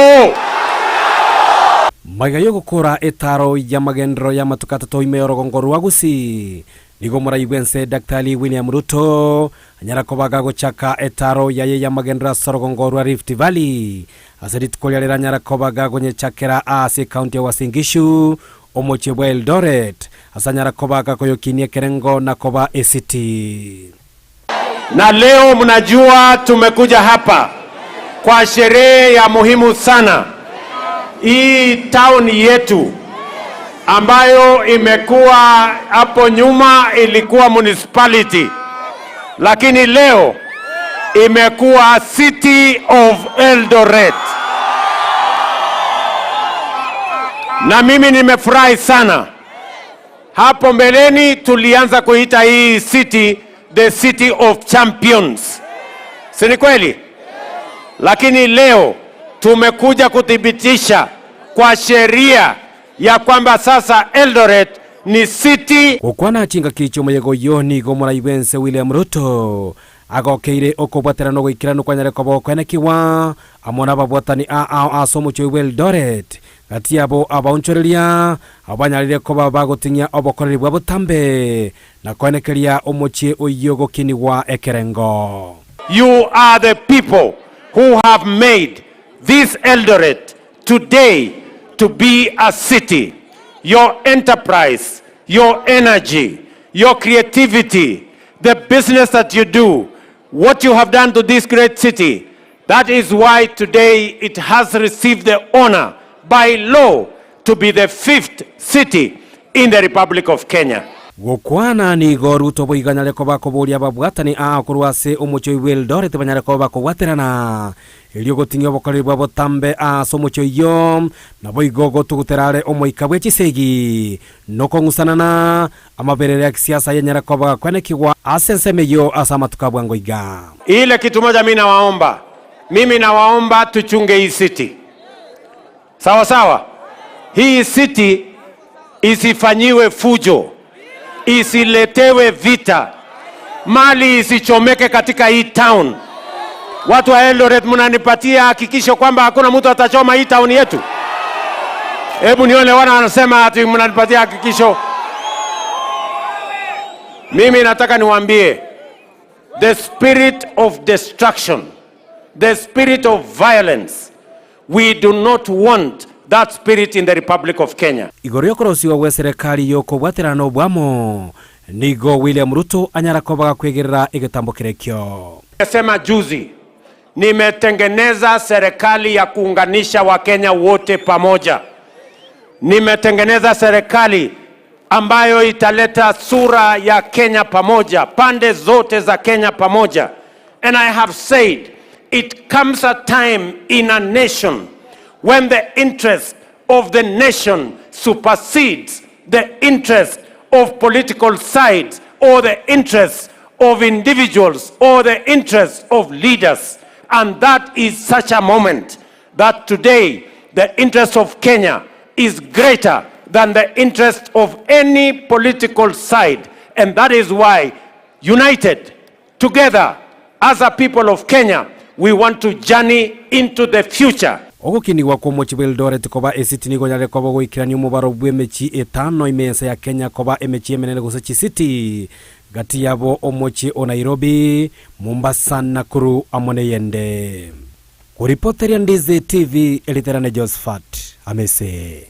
Magega y'ogokora etaaro y'amagenderero y'amatuko atato ime y'orogongo rwa Gusii, nigo omorai bw'ense Daktari William Ruto anyara koba gagochaka etaaro yaye y'amagenderero ase orogongo rwa Rift Valley ase rituko riria riranyara koba gagonyechakera ase ekaunti ya Uasin Gishu Omochie bwa Eldoret, ase anyara koba gakoyokinia ekerengo na koba esiti. Na leo mnajua tumekuja hapa kwa sherehe ya muhimu sana. Hii town yetu ambayo imekuwa hapo nyuma ilikuwa municipality, lakini leo imekuwa City of Eldoret. Na mimi nimefurahi sana. Hapo mbeleni tulianza kuita hii city the city of champions, si ni kweli? Lakini leo tumekuja kuthibitisha kwa sheria ya kwamba sasa Eldoret ni city. Gokwana chingaki chi'omoyega oyio nigo omorai bw'ense William Ruto agokeire okobwaterana ogoikeranu kwanyare koba okoenekigwa amo nababwatani aao ase omochie bw'Eldoret gati yabo abaonchoreria abwo banyarire koba bagoting'ia obokoreri bwa botambe na koenekeria omochie oyio gokinigwa ekerengo. You are the people who have made this Eldoret today to be a city. Your enterprise, your energy, your creativity, the business that you do, what you have done to this great city. That is why today it has received the honor by law to be the fifth city in the Republic of Kenya. Gokwana nigo Ruto boigo anyare koba akoboria ababwatani aa korwa ase omochie oyo bw'Eldoret banyare koba bakobwaterana erio goting'ia obokoreri bwa botambe ase omochie oyio, naboigo gotugutera are omoika bwe chisegi nokong'usanana amaberero ya kisiasa ayanyare koba gakwenekigwa ase ensemo eyio ase amatuko a bwango iga. Ile kitu moja mi nawaomba, mimi nawaomba tuchunge hii city. Sawa sawa, hii city isifanyiwe fujo, isiletewe vita, mali isichomeke katika hii town. Watu wa Eldoret, mnanipatia hakikisho kwamba hakuna mtu atachoma hii town yetu? Hebu nione wana wanasema ati mnanipatia hakikisho. Mimi nataka niwaambie the spirit of destruction, the spirit of violence, we do not want that spirit in the Republic of Kenya. Igoro y'okorosiwa gwe serikali y'okobwaterana na obwamo, nigo William Ruto anyara koba gakwegerera egetambo kerekio. Nimesema juzi, nimetengeneza serikali ya kuunganisha Wakenya wote pamoja. Nimetengeneza serikali ambayo italeta sura ya Kenya pamoja, pande zote za Kenya pamoja. And I have said it comes a time in a nation when the interest of the nation supersedes the interest of political sides or the interests of individuals or the interests of leaders. And that is such a moment that today the interest of Kenya is greater than the interest of any political side. And that is why, united, together, as a people of Kenya, we want to journey into the future. Ogokinigwa kw'omochie bw'Eldoret koba esiti nigo onyare koba ogoikerania omobaro bw'emechie etano ime ense ya Kenya koba emechie emenene gose chisiti, gati yabo omochie o Nairobi, Mombasa, Nakuru amo neyende. Koripoteria Ndizi TV, Eriterane Josephat Amese.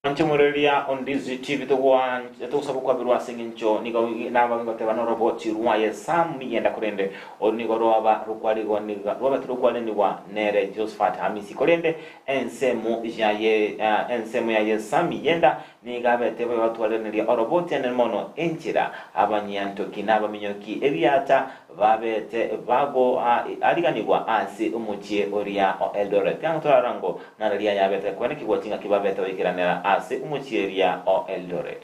Inche moreria o Ndizi TV togosaba okwaberwa ase eng'encho nigo naba ngoteba noroboti rwaye Sam Miyenda korende oru nigo rwaba rokwarigwa rwaba tirokwarenigwa nere Josephat Hamisi korende ensemo yaye ensemo yaye Sam Miyenda nigo abete batwareneria oroboti ane mono enchera abanyantoki na abaminyoki ebiata babete bago ariganigwa ase omochie oria o Eldoret. Tiga torarora ngo nararia yabete kwenekigwa chingaki babete goikeranera ase omochie eria o Eldoret.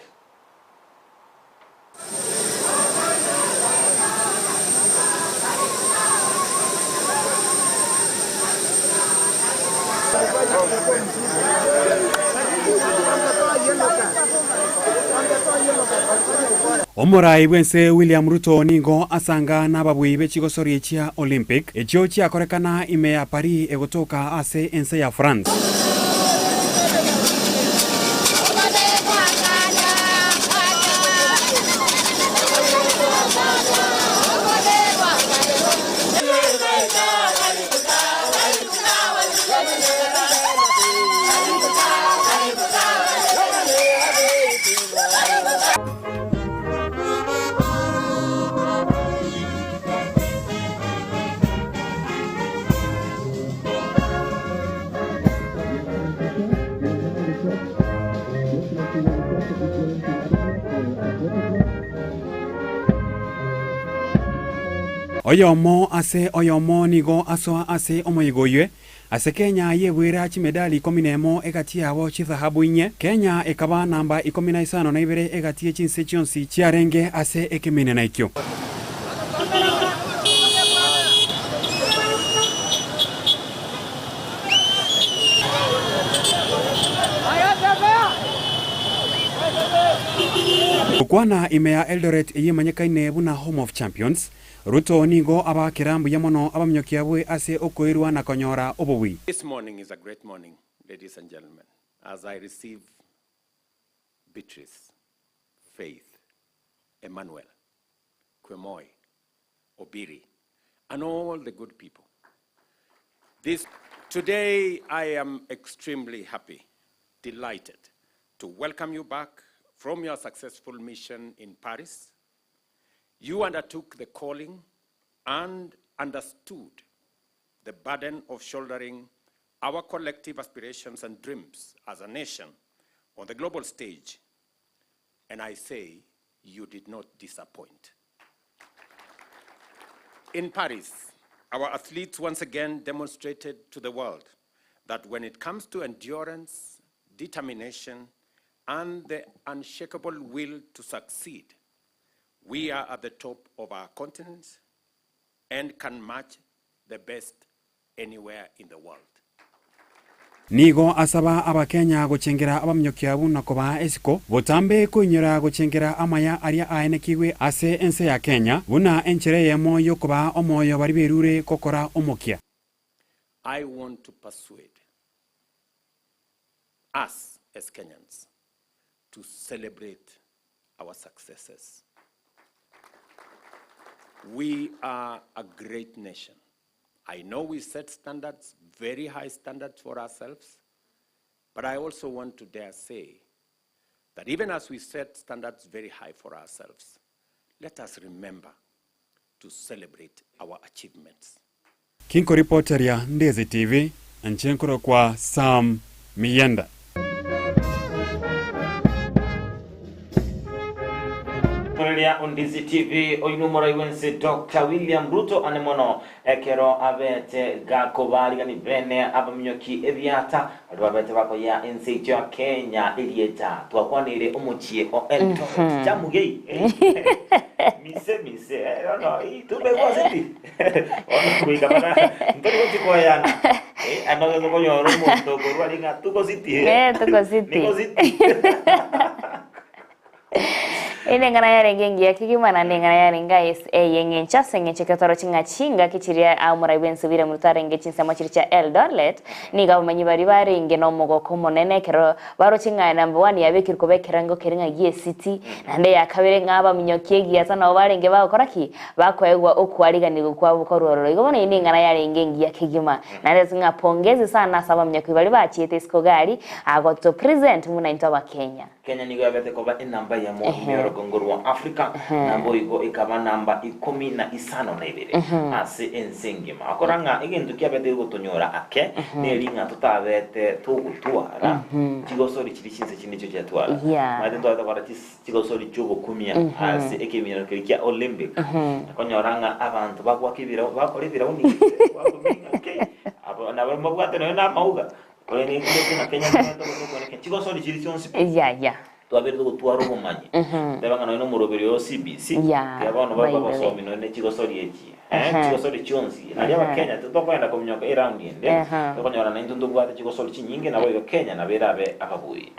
Omorai bw'ense William Ruto nigo asanga nababui be chigosori chia Olympic echio chiakorekana ime ya Paris egotoka ase ense ya France. Oyomo ase oyomo nigo asoa ase omoyega oywe. Ase Kenya yebwera chimedali ikomi nemo egati yabo chithahabu inye. Kenya ekaba namba ikomi na isano na ibere egati ye chinse chionsi chiarenge ase ekeminena ekio. Gokwana ime ya Eldoret eyio emanyekaine buna Home of Champions, Ruto nigo abaakera mbuya mono abaminyoki abwe ase okoirwa na konyora obobui. This morning is a great morning, ladies and gentlemen, as I receive Beatrice, Faith, Emmanuel, Kwemoi, Obiri, and all the good people. This, today I am extremely happy, delighted to welcome you back from your successful mission in Paris. You undertook the calling and understood the burden of shouldering our collective aspirations and dreams as a nation on the global stage, and I say you did not disappoint. In Paris, our athletes once again demonstrated to the world that when it comes to endurance, determination, and the unshakable will to succeed, we are at the top of our continent and can match the best anywhere in the world. Nigo asaba Abakenya gochengera abaminyoki abwo na kobaa esiko, botambe koinyora gochengera amaya aria aenekigwe ase ense ya Kenya, buna enchera eyemo y'okobaa omoyo baria berure gokora omokia. I want to persuade us as Kenyans to celebrate our successes. We are a great nation. I know we set standards, very high standards for ourselves, but I also want to dare say that even as we set standards very high for ourselves, let us remember to celebrate our achievements. Kinkoripoteria Ndezi TV, inche nkorokwa Sam Miyenda. Omoreria o Ndizi TV oinwe omorai bwense Doctor William Ruto ane mono ekero abete gakobarigani bene abaminyoki ebiata baria babete bakoyea ense yaito ya Kenya erieta twakwaneire omochie o Eldoret Chamugei mise mise eh, bono ii tumegwaseti bono goika bana ntori gochi koyana eh, ano gokonyora omonto okorwa aria ng'a tuko city Eh, tuko city. niko city Ere eng'ana yarenge engiya kegima, naende eng'ana yarenge ase ey'engencho ase engencho ekero ching'a chingaki chiria omorai bw'ense William Ruto arenge chinsemo chiria chia Eldoret, nigo abamenyi baria barenge nomogoko omonene ekero baroche ng'a number one yabekirwe koba ekerengo keria ng'a gi'esiti, naende eyakabere ng'a abaminyoki egiata nabo barenge bagokora ki? Bakoegwa okoariganigwa kwabo korwa ororo. Igo bono eyio neng'ana yarenge engiya kegima. Naende ase ng'a pongezi sana ase abaminyoki baria bachiete isiko gari, agoto present buna intwe abakenya. Kenya nigo yabete koba enamba eyemo ime y'orogongo rwa Africa, naboigo ekaba namba ikomi na isano na ibere ase ense engima. Okora ng'a egento kiabete gotonyora ake neri ng'a totabete togotwara chigosori chiria chinse chinde echio chiatwara. Omanyete ntwabete kora chigosori chi'ogokumia ase ekeminyoro keria kia Olympic, okonyora ng'a abanto bagoaka ebirau bakora ebirauni gete, gwakumia ng'a kei, aba nabo mbabwate nonya na amauga. Korende intwe buna Kenya ntobwate ogotokorekera chigosori chiria chionsi pi. Yeah, yeah. Twabeire togotwara obomanyi. Teba ng'a nonya na omoroberi oyo CBC, Yeah, tiga bono babe by the way. bagosomi nonya ne chigosori echi. Eh, chigosori chionsi. Nario abakenya titokogenda kominyoka eround ende, tokonyora naintwe ntobwate chigosori chinyinge naboigo Kenya nabo erabe ababui.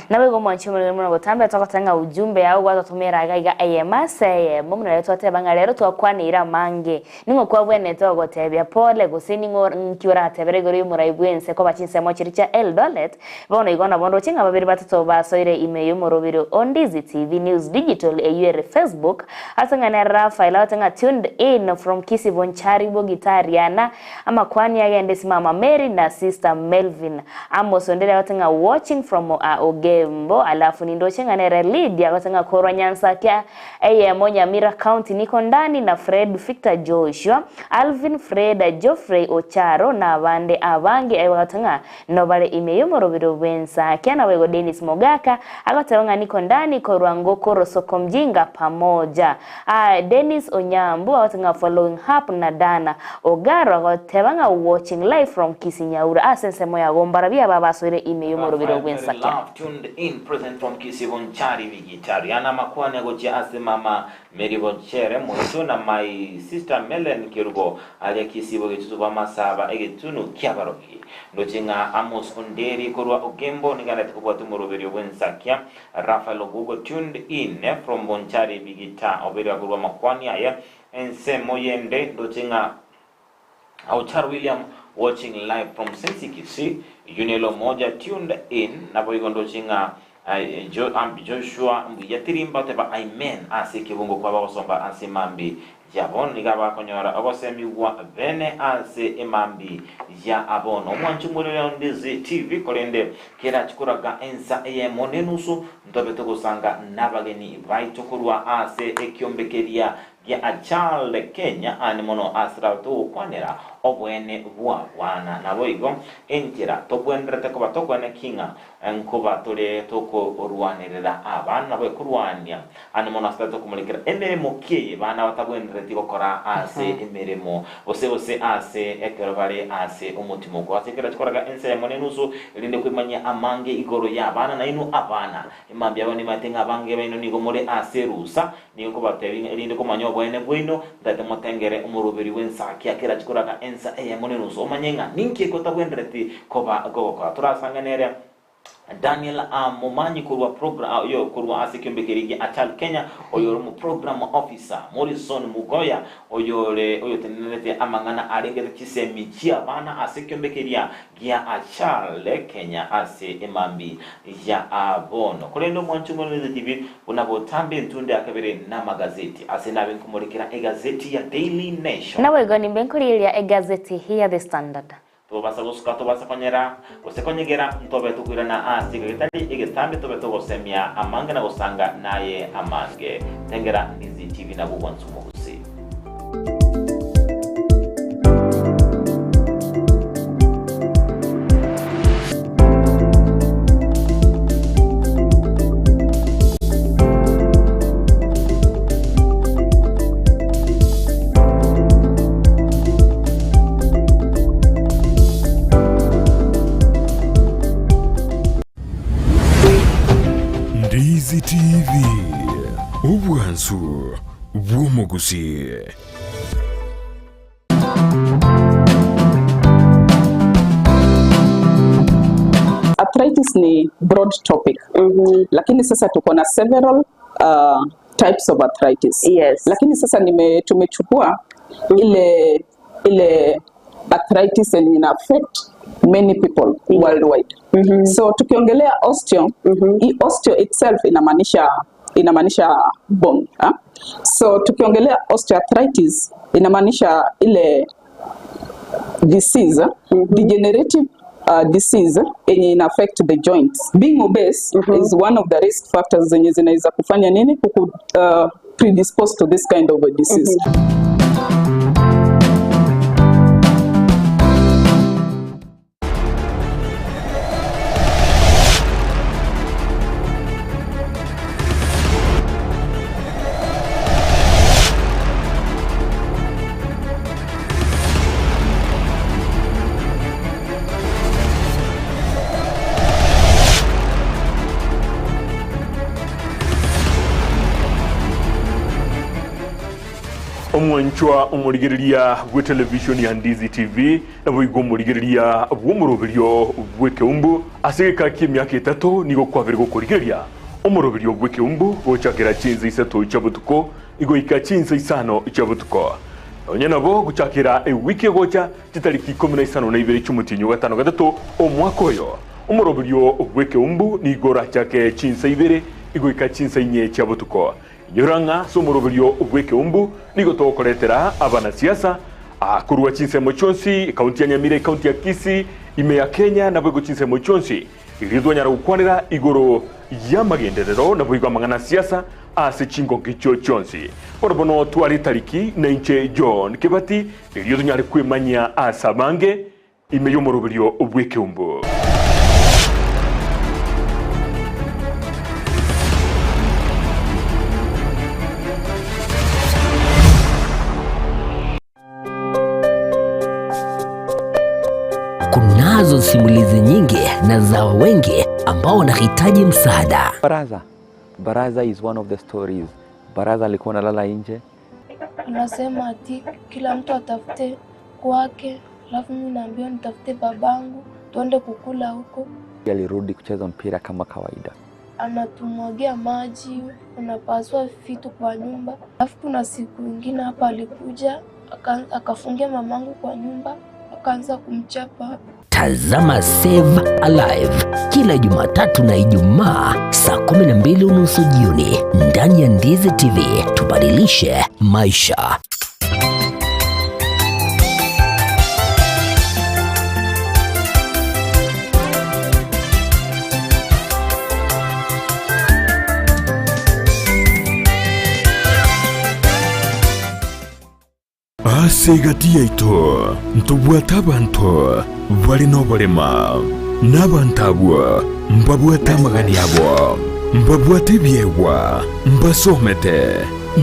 Naboigo omwanchi omorembe mono gotambia togoteba ng'a ujumbe yao gwatotomera iga iga eyemo ase eyemo buna rero twateba ng'a rero twakwaneire amange Ning'o kwabwenerete ogotebia pole, gose ning'o nki oratebere igoro y'omorai bw'ense koba chinsemo chiria chia Eldoret? Bono igo nabo ndoche ng'a babere batato basoire ime y'omorobiri o Ndizi TV News Digital eyio ere Facebook, ase ng'a nere Raphael agote ng'a tuned in from Kisii Bonchari Bogitariana, amakwani agende ase mama Mary na sister Melvin. Amos Onderi agote ng'a watching from Ogembo, alafu nindoche ng'a nere Lydia agote ng'a korwa Nyansakia Eyemo Nyamira County Niko Ndani na Fred Victor Joshua, Alvin Freda Geoffrey Ocharo na abande abange aye bagoteba ng'a nobare ime y'omorobiro bw'ensakia naboigo Dennis Mogaka agoteba ng'a Niko Ndani korwa Ngokoro Soko Mjinga pamoja a Dennis Onyambu agoteba ng'a following up na Dana Ogaro agoteba ng'a watching live from Kisii Nyaura ase ensemo ya Gombarabia aba basoire ime y'omorobiro Raphael Mary bw'ensakia. Love tuned in present from Kisii Bonchari Bigitari ana amakwani agochia ase mama Mary Bochere moito na my sister Mellen Kerubo aria Kisii bogetutu bwa Masaba egetunu kiabarogi ndoche ng'a Amos Onderi korwa Ogembo niganete kobwatia omoroberio bwensakia Raphael Ogugo tuned in from Bonchari Bigita obeire akorwa amakwani aye ensemo yende ndoche ng'a Auchar William watching live from Sensi Kisii, Juniel Omoja tuned in, naboigo ndoche ng'a. Joshua mbuya tirimba oteba Amen ase ekebungo kwaba gosomba ase emambi ya bono nigo abakonyora ogosemigwa bene ase emambi ya abono. Omwanchi omorere o Ndizi TV korende kerachi koraga ensa eyemo nenusu ntobe togosanga nabageni baito korwa ase ekiombe keria gia A Child Kenya aane mono ase rabe togokwanera oboene bwa bwana. Naboigo enchera tobwenerete koba tokoene ki ng'a Nkoba tore tokorwanerera abana nabo ekorwania ande mono ase tari tokomorekera emeremo ki eye bana batabwenereti gokora ase emeremo gose gose ase ekero bare ase omotimoko ase ekero chikoraga ensa eyemo nenusu erinde kwemanyia amange igoro y'abana nainwe abana emambia yabo nimaete ng'a abange baino nigo more ase erusa Nigo nkobateebia ng'a erinde komanya oboene bwaino, ntaete motengere omoroberi bw'ensakia kerache koraga ensa eyemo nenusu, omanye ng'a ninki eke otabwenereti koba gogokora. Torasange nere Daniel Momanyi korwa progra oyo korwa ase ekiombe keria gia Achal Kenya, oyore omoprogram officer, Morrison Mugoya oyore oyotenenerete amang'ana arengete chisemi chi'abana ase ekiombe keria gia Achal Kenya ase emambi ya bono. Korende omwancho omwenerete tibi buna botambe entunde ya kabere namagazeti. Ase nabe nkomorekera egazeti ya Daily Nation. Naboigo nimbe nkorigereria egazeti ya The Standard. Tobasa gosuka, tobasa konyera, gose konyegera, ntobe tokoirana ase iga getari egetambe, tobe togosemia amange na gosanga naye amange. Tengera Ndizi TV nabwo bwansu omogusii. Ndizi TV, obwansu bw'omogusii. Arthritis ni broad topic lakini sasa tuko na several types of arthritis. Yes. Lakini sasa nime tumechukua ile ile arthritis yenye ina affect many people worldwide. So tukiongelea osteo, hii osteo itself inamaanisha inamaanisha bone, ha? So tukiongelea osteoarthritis inamaanisha ile disease, degenerative disease yenye ina affect the joints. Being obese is one of the risk factors zenye zinaweza kufanya nini kuku predispose to this kind of a disease. Omwanchwa omorigereria bw'etelevishoni ya Ndizi TV, Naboigo omorigereria bw'omoroberio bw'ekeumbu ase egeka ki'emiaka etato nigo kwabere gokorigereria omoroberio bw'ekeumbu gochakera chinsa isato chia botuko goika chinsa isano chia botuko. Nonya nabo gochakera ewiki egocha chitariki ikomi na isano na ibere chi'omotienyi o gatano gatato omwaka oyo, omoroberio bw'ekeumbu nigo orachake chinsa ibere goika chinsa inye chia botuko. Inyora ng'a ase omoroberio bw'ekeumbu nigo togokoretera abanasiasa korwa chinsemo chionsi, ekaunti ya Nyamira, ekaunti ya Kisii, ime ya Kenya, naboigo chinsemo chionsi, erio twanyara gokwanera igoro y'amagenderero naboigo amang'ana a siasa ase chingongo echio chionsi. Bono bono tware etariki nainche John Kebati, erio tonyare kwemanyia ase abange Ime y'omoroberio bw'ekeumbu. Kunazo simulizi nyingi na za wengi ambao wanahitaji msaada. Baraza. Baraza is one of the stories. Baraza alikuwa analala nje. Anasema ati kila mtu atafute kwake, alafu mimi naambiwa nitafute babangu tuende kukula huko. Alirudi kucheza mpira kama kawaida. Anatumwagia maji, unapasua vitu kwa nyumba. Alafu kuna siku ingine hapa alikuja akafungia mamangu kwa nyumba. Akaanza kumchapa. Tazama Save Alive kila Jumatatu na Ijumaa saa 12:30 jioni ndani ya Ndizi TV. Tubadilishe maisha. Ase egati yaito ntobwate abanto bare noborema, na abanto abwo mbabwate amagani abo, mbabwate ebiegwa, mbasomete,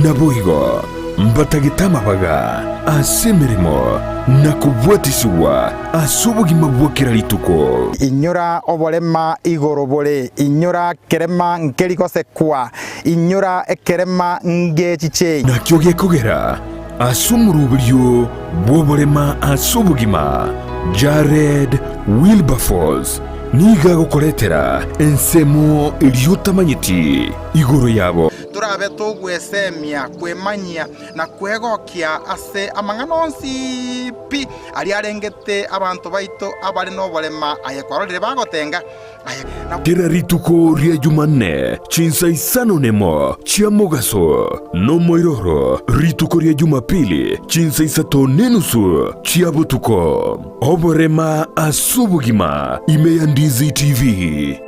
naboigo mbatagete amabaga ase emeremo na kobwatisigwa ase obogima bwa kera rituko. Inyora oborema igoro bore, inyora kerema nkeri gosekwa, inyora ekerema ngechichei. Nakio gekogera ase omoroberio bw'oborema ase obogima, Jared Wilberforce nigo agokoretera ensemo eria otamanyeti igoro yabo. Torabe togwesemia, kwemanyia, na kwegokia ase amang'ana onsi pi aria arengete abanto baito abare noborema, aye kwarorire bagotenga, aye na. Kera rituko ria Jumanne chinsa isano nemo chia mogaso, nomoiroro rituko ria Jumapili chinsa isato nenusu chia botuko. Oborema ase obogima ime ya Ndizi TV.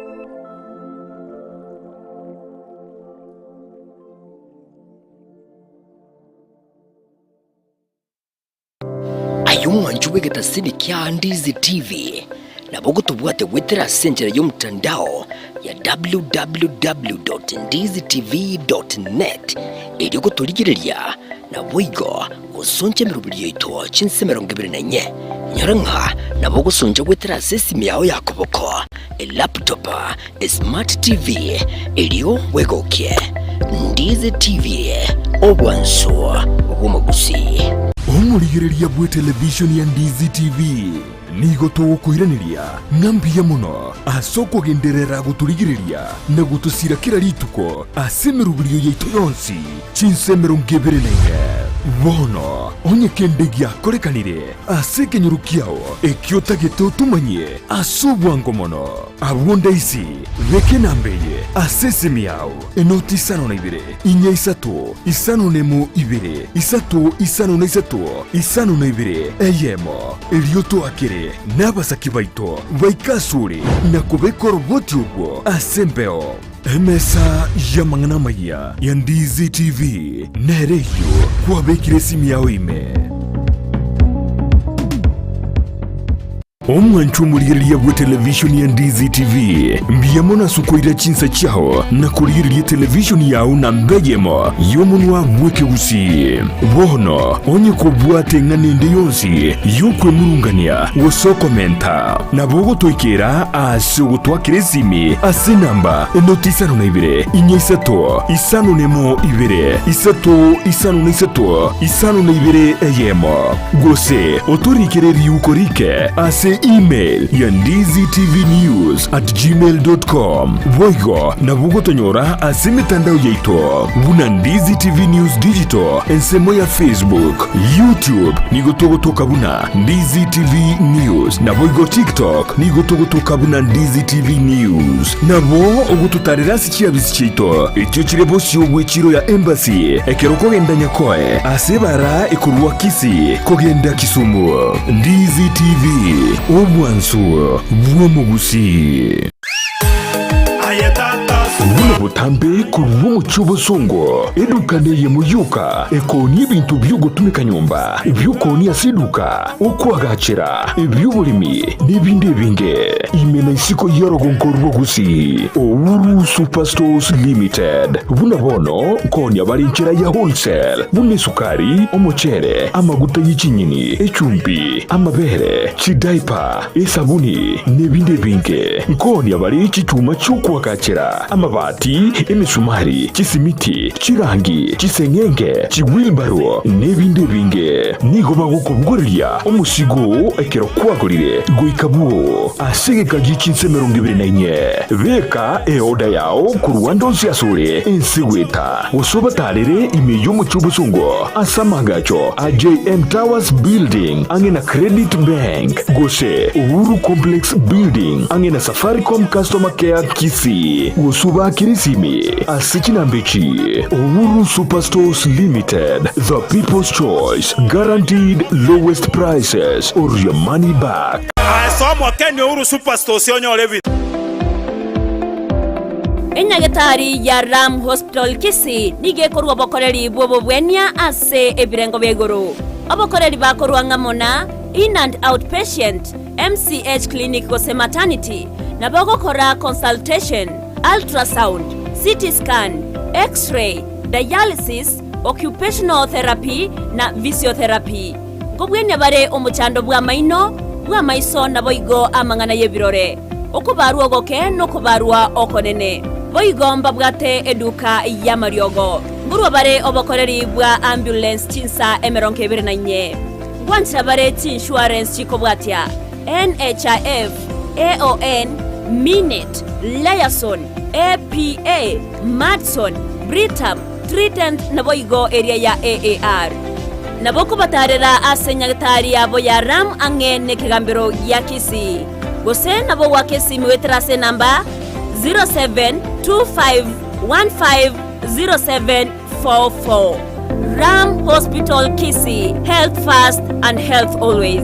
Aye omwanchi bw'egetasini kia Ndizi TV, nabo ogotobwate goetera ase enchera y'omotandao ya www.ndizitv.net erio gotorigereria naboigo gosoncha emeroberi yaito chinse 24. Nyora ng'a nabo ogosoncha goetera ase esimi yao ya koboko, elaptop, esmart TV, erio bwegokie. Ndizi TV, obwansu bw'omogusii. Omorigereria bw'etelevishoni ya Ndizi TV nigo togokoiraneria ng'a mbuya mono ase okogenderera gotorigereria na gotosira kera rituko ase emeroberio yaito yonsi chinsa 24. Bono onye kende giakorekanire ase ekenyoro kiao ekio otagete otomanyie ase obwango mono, Abwo ndaisi, beka enamba eye ase esimi yao, enoti isano na ibere, inya isato, isano na emo ibere, isato isano na isato, isano na ibere, eyemo. Erio toakere nabasaki baito baike asore na kobeka oroboti orwo ase embeo. Emesa y'amang'ana amayia ya Ndizi TV nere eyio kwabekire esimi yao ime. Omwancho omorigereria bw'etelevishoni ya Ndizi TV, mbuya mono ase okoira chinsa chiao na korigereria etelevishoni yao namba eyemo y'omonwa bw'ekegusii. Bono onye kobwate eng'ana ende yonsi y'okwemurungania gose okomenta, nabo ogotoikera ase ogotwakera esimi ase enamba enoti isano na ibere, inya isato, isano nemo ibere, isato isano na isato, isano na ibere eyemo. Gose otorikere riuko rike ase email ya ndizitvnews at gmail dot com. Boigo nabo ogotonyora ase emetandao yaito buna Ndizi TV News Digital ensemo ya Facebook, YouTube nigo togotoka buna Ndizi TV News naboigo TikTok nigo togotoka buna Ndizi TV News. Nabo ogototarera ase chiabisi chiaito echio chire bosio bw'echiro ya Embassy ekero okogenda Nyakoe ase ebara ekorwa Kisii kogenda Kisumu. Ndizi TV, obwansu bw'omogusii. Buna botambe korwa omochie obosongo, eduka neyemo yoka ekoonia ebinto bi'ogotumeka nyomba, ebi'okoonia ase eduka, okoagachera, ebi'oboremi, na ebinde ebinge. Ime na isiko y'orogongo rwa Gusii, Uhuru Superstores Limited. Buna bono nkoonia bare enchera ya wholesale, buna esukari, omochere, amaguta ye chinyeni, echumbi, amabere, chidaipa, esabuni, na ebinde ebinge. Nkoonia bare chichuma chi'okoagachera, amabati. Chimabati, emesumari, chisimiti, chirangi, chiseng'enge, chiwheelbarrow, n'ebinde ebinge. Nigo bagokobogoreria omosigo oo ekero kwagorire goika bwoo ase egeka gie chinsa 24. Beka eoda yao korwa ande onsi asore ense goeta, gose obatarere ime y'omochie obosongo ase amaagacho a JM Towers Building ang'e na Credit Bank, gose Uhuru Complex Building ang'e na Safaricom Customer Care Kisii, gose obaakere esimi ase chinamba echi, Uhuru Superstores Limited, the people's choice, guaranteed lowest prices or your money back. Ase omokeni Uhuru Superstores onyore ebinto. Enyagetari ya Ram Hospital Kisii nigo ekorua obokoreri bw'obobwenia ase ebirengo bia igoro. Obokoreri bakorua ng'amo na In and Out Patient, MCH Clinic gose Maternity, nabo ogokora consultation, ultrasound, CT scan, X-ray, dialysis, occupational therapy na physiotherapy. Nkobwenia bare omochando bw'amaino, bw'amaiso naboigo amang'ana y'ebirore, okobarwa ogoke nokobarwa okonene. Boigo mbabwate eduka y'amariogo. Nkorwa bare obokoreri bwa ambulance chinsa 24. Ngwanchera bare chiinsurance chikobwatia, NHIF, AON, Minet, Liaison, APA, Madison, Britam, Trident naboigo eria ya AAR. Nabo okobatarera ase nyagetari yabo ya Ram ang'e nekegambero gia Kisii. Gose nabo goaka esimi goetera ase enamba 0725150744. Ram Hospital Kisii, health first and health always.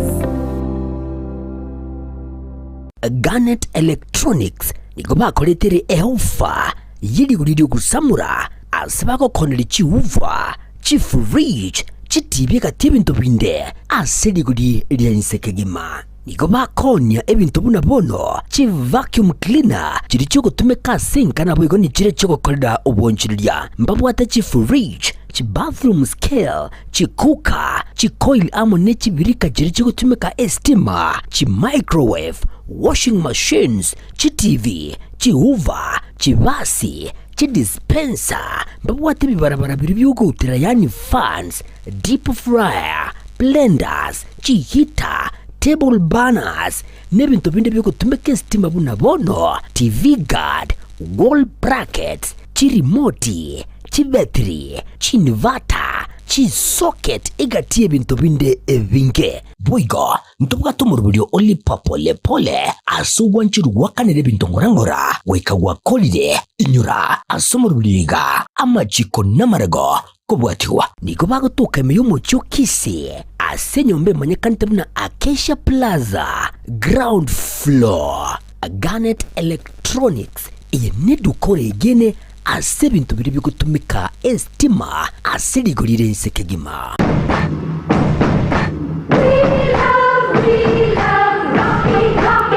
Garnet Electronics nigo bakoretere eofa ye rigori ri'ogosamora ase bagokoneria chiuva, chifridge, chitibi egati ebinto binde ase rigori ria inse kegima. Nigo bakoonia ebinto buna bono chivacuum cleaner chiria chiogotumeka ase enka naboigo nichiria chiogokorera obonchoreria. Mbabwate chifridge, chibathroom scale, chicooker, chicoil amo ne chibirika chiria chigotumeka estima, chimicrowave, washing machines, chitivi, chihoover, chibasi, chidispenser, mbabwate ebibarabara biria biogoutera yaani fans, deep fryer, blenders, chiheater, table burners, na ebinto binde biogotumeka estima buna bono TV guard, wall brackets, chirimoti, chibetiri, chiinverter, chisocket egati y'ebinto binde ebinge. Boigo ntobwate omoroberio o lipa pole pole ase ogwancherwa gwakanera ebinto ng'ora ng'ora goika gwakorire. Inyora ase omoroberio iga amachiko namarego kobwatigwa. Nigo bagotoka ime y'omochie o Kisii ase enyomba emanyekanete buna Acacia Plaza, ground floor. Garnet Electronics, eye neduka oregene ase ebinto biria bigotumeka estima ase rigori rire inse kegima.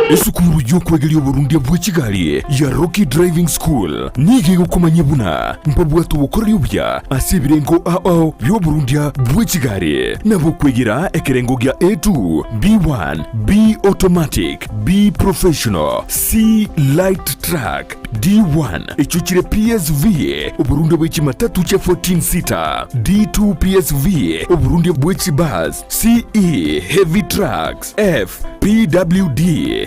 Esukuru y'okwegeria oborundia bwe chigari ya Rocky Driving School nigo egokomanyia buna mbabwate obokoreri obuya ase ebirengo ao bi'oborundia bwe chigari nabo okwegera ekerengo gia A2, B1, B Automatic, B Professional, C Light Truck, D1 echio chire PSV, oborundia bwe chimatatu chia 14 seater, D2 PSV, oborundia bwe chibus, CE Heavy Trucks, F PWD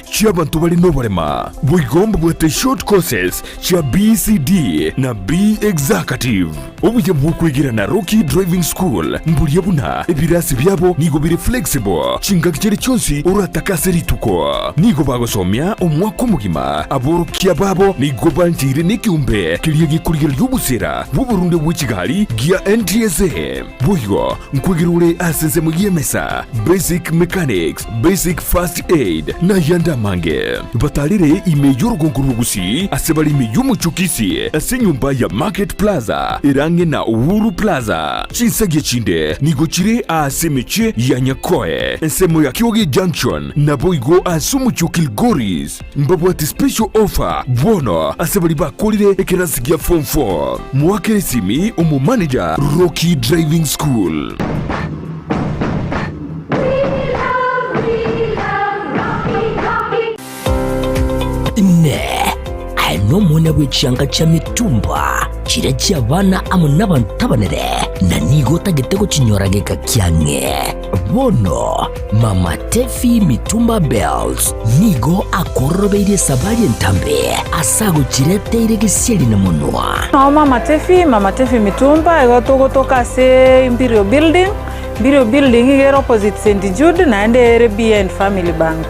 chi'abanto bare noborema. Boigo mbabwate short courses chia BCD na B Executive. Obuya bw'okwegera na Rocky Driving School mboria buna ebirasi biabo nigo bire flexible chingaki chiria chionsi oratake ase rituko. Nigo bagosomia omwaka omogima. Aborokia babo nigo bancheire nekeombe keria gekorigereria obosera bw'oborunde bwe chigari gia NTSA. Boigo nkwegera ore ase ensemo y'emesa, basic mechanics, basic first aid, na ayande amange. Batarere ime y'orogongo rw'Ogusii ase bare ime y'omochie o Kisii ase enyomba ya Market Plaza ere ang'e na Uhuru Plaza. Chinsagia chinde nigo chire aase emechie ya Nyakoe, ensemo ya Kioge Junction, naboigo ase omochie o Kilgoris. Mbabwate special offer bono ase baria bakorire ekerasi gia form 4. Moakere esimi omomanager Rocky Driving School. Inee! Aye Nomoonia bwe chianga chia mitumba, chiria chi'abana amo nabanto abanene, na nigo otagete gochinyora geka kiang'e. Bono Mama Tefi Mitumba Bells nigo akororobeirie esabari entambe ase agochireteire gesieri na monwa. Nao Mama Tefi, Mama Tefi Mitumba, igo togotoka ase Imperial Building, Imperial Building iga ere opposite St Jude naende ere behind Family Bank.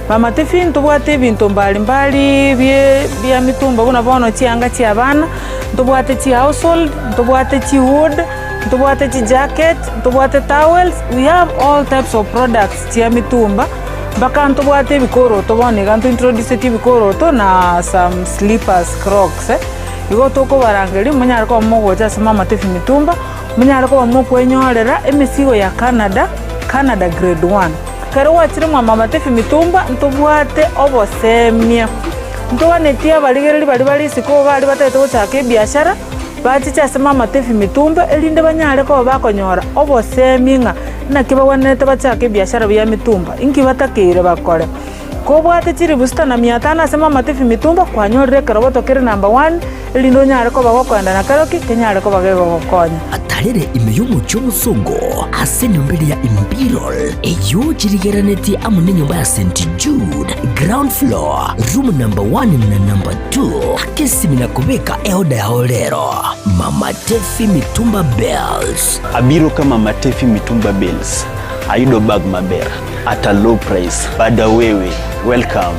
Mama Tefi ntobwate ebinto mbali mbali bie bia mitumba buna bono chianga chia abana, ntobwate chi household, ntobwate chi wood, ntobwate chi jacket, ntobwate towels, we have all types of products chia mitumba, mpaka ntobwate ebikoroto bono iga nto introduceti ebikoroto na some slippers, crocs. Igo tokobarangeria monyare koba mogocha ase Mama Tefi Mitumba, monyare koba mokwenyorera emesigo ya Canada, Canada grade one. Ekero gwachire mwa Mama Tefi Mitumba ntobwate obosemia, ntoganetie abarigereria baria bare isiko baria batagete gochaka ebiashara, bachiche ase Mama Tefi Mitumba erinde banyare koba bakonyora obosemia ng'a naki bagwenerete bachake ebiashara bia mitumba, inki batakeire bakore. Kobwate chilifu sita na mia tano ase Mama Tefi Mitumba kwanyorire ekeroboto kere number one erinde onyare koba gokoenda na keroki kenyare koba gegogokonya. Atarere ime y'omochie omosongo ase enyomba eria ya Imperial, eyio chirigeranetie amo nenyomba ya St Jude, ground floor, room number one na number two. Aka esimi na kobeka eoda yao rero. Mama Tefi Mitumba Bales. Abiro ka Mama Tefi Mitumba Bales, ayudo bag maber at a low price. Bada wewe, welcome.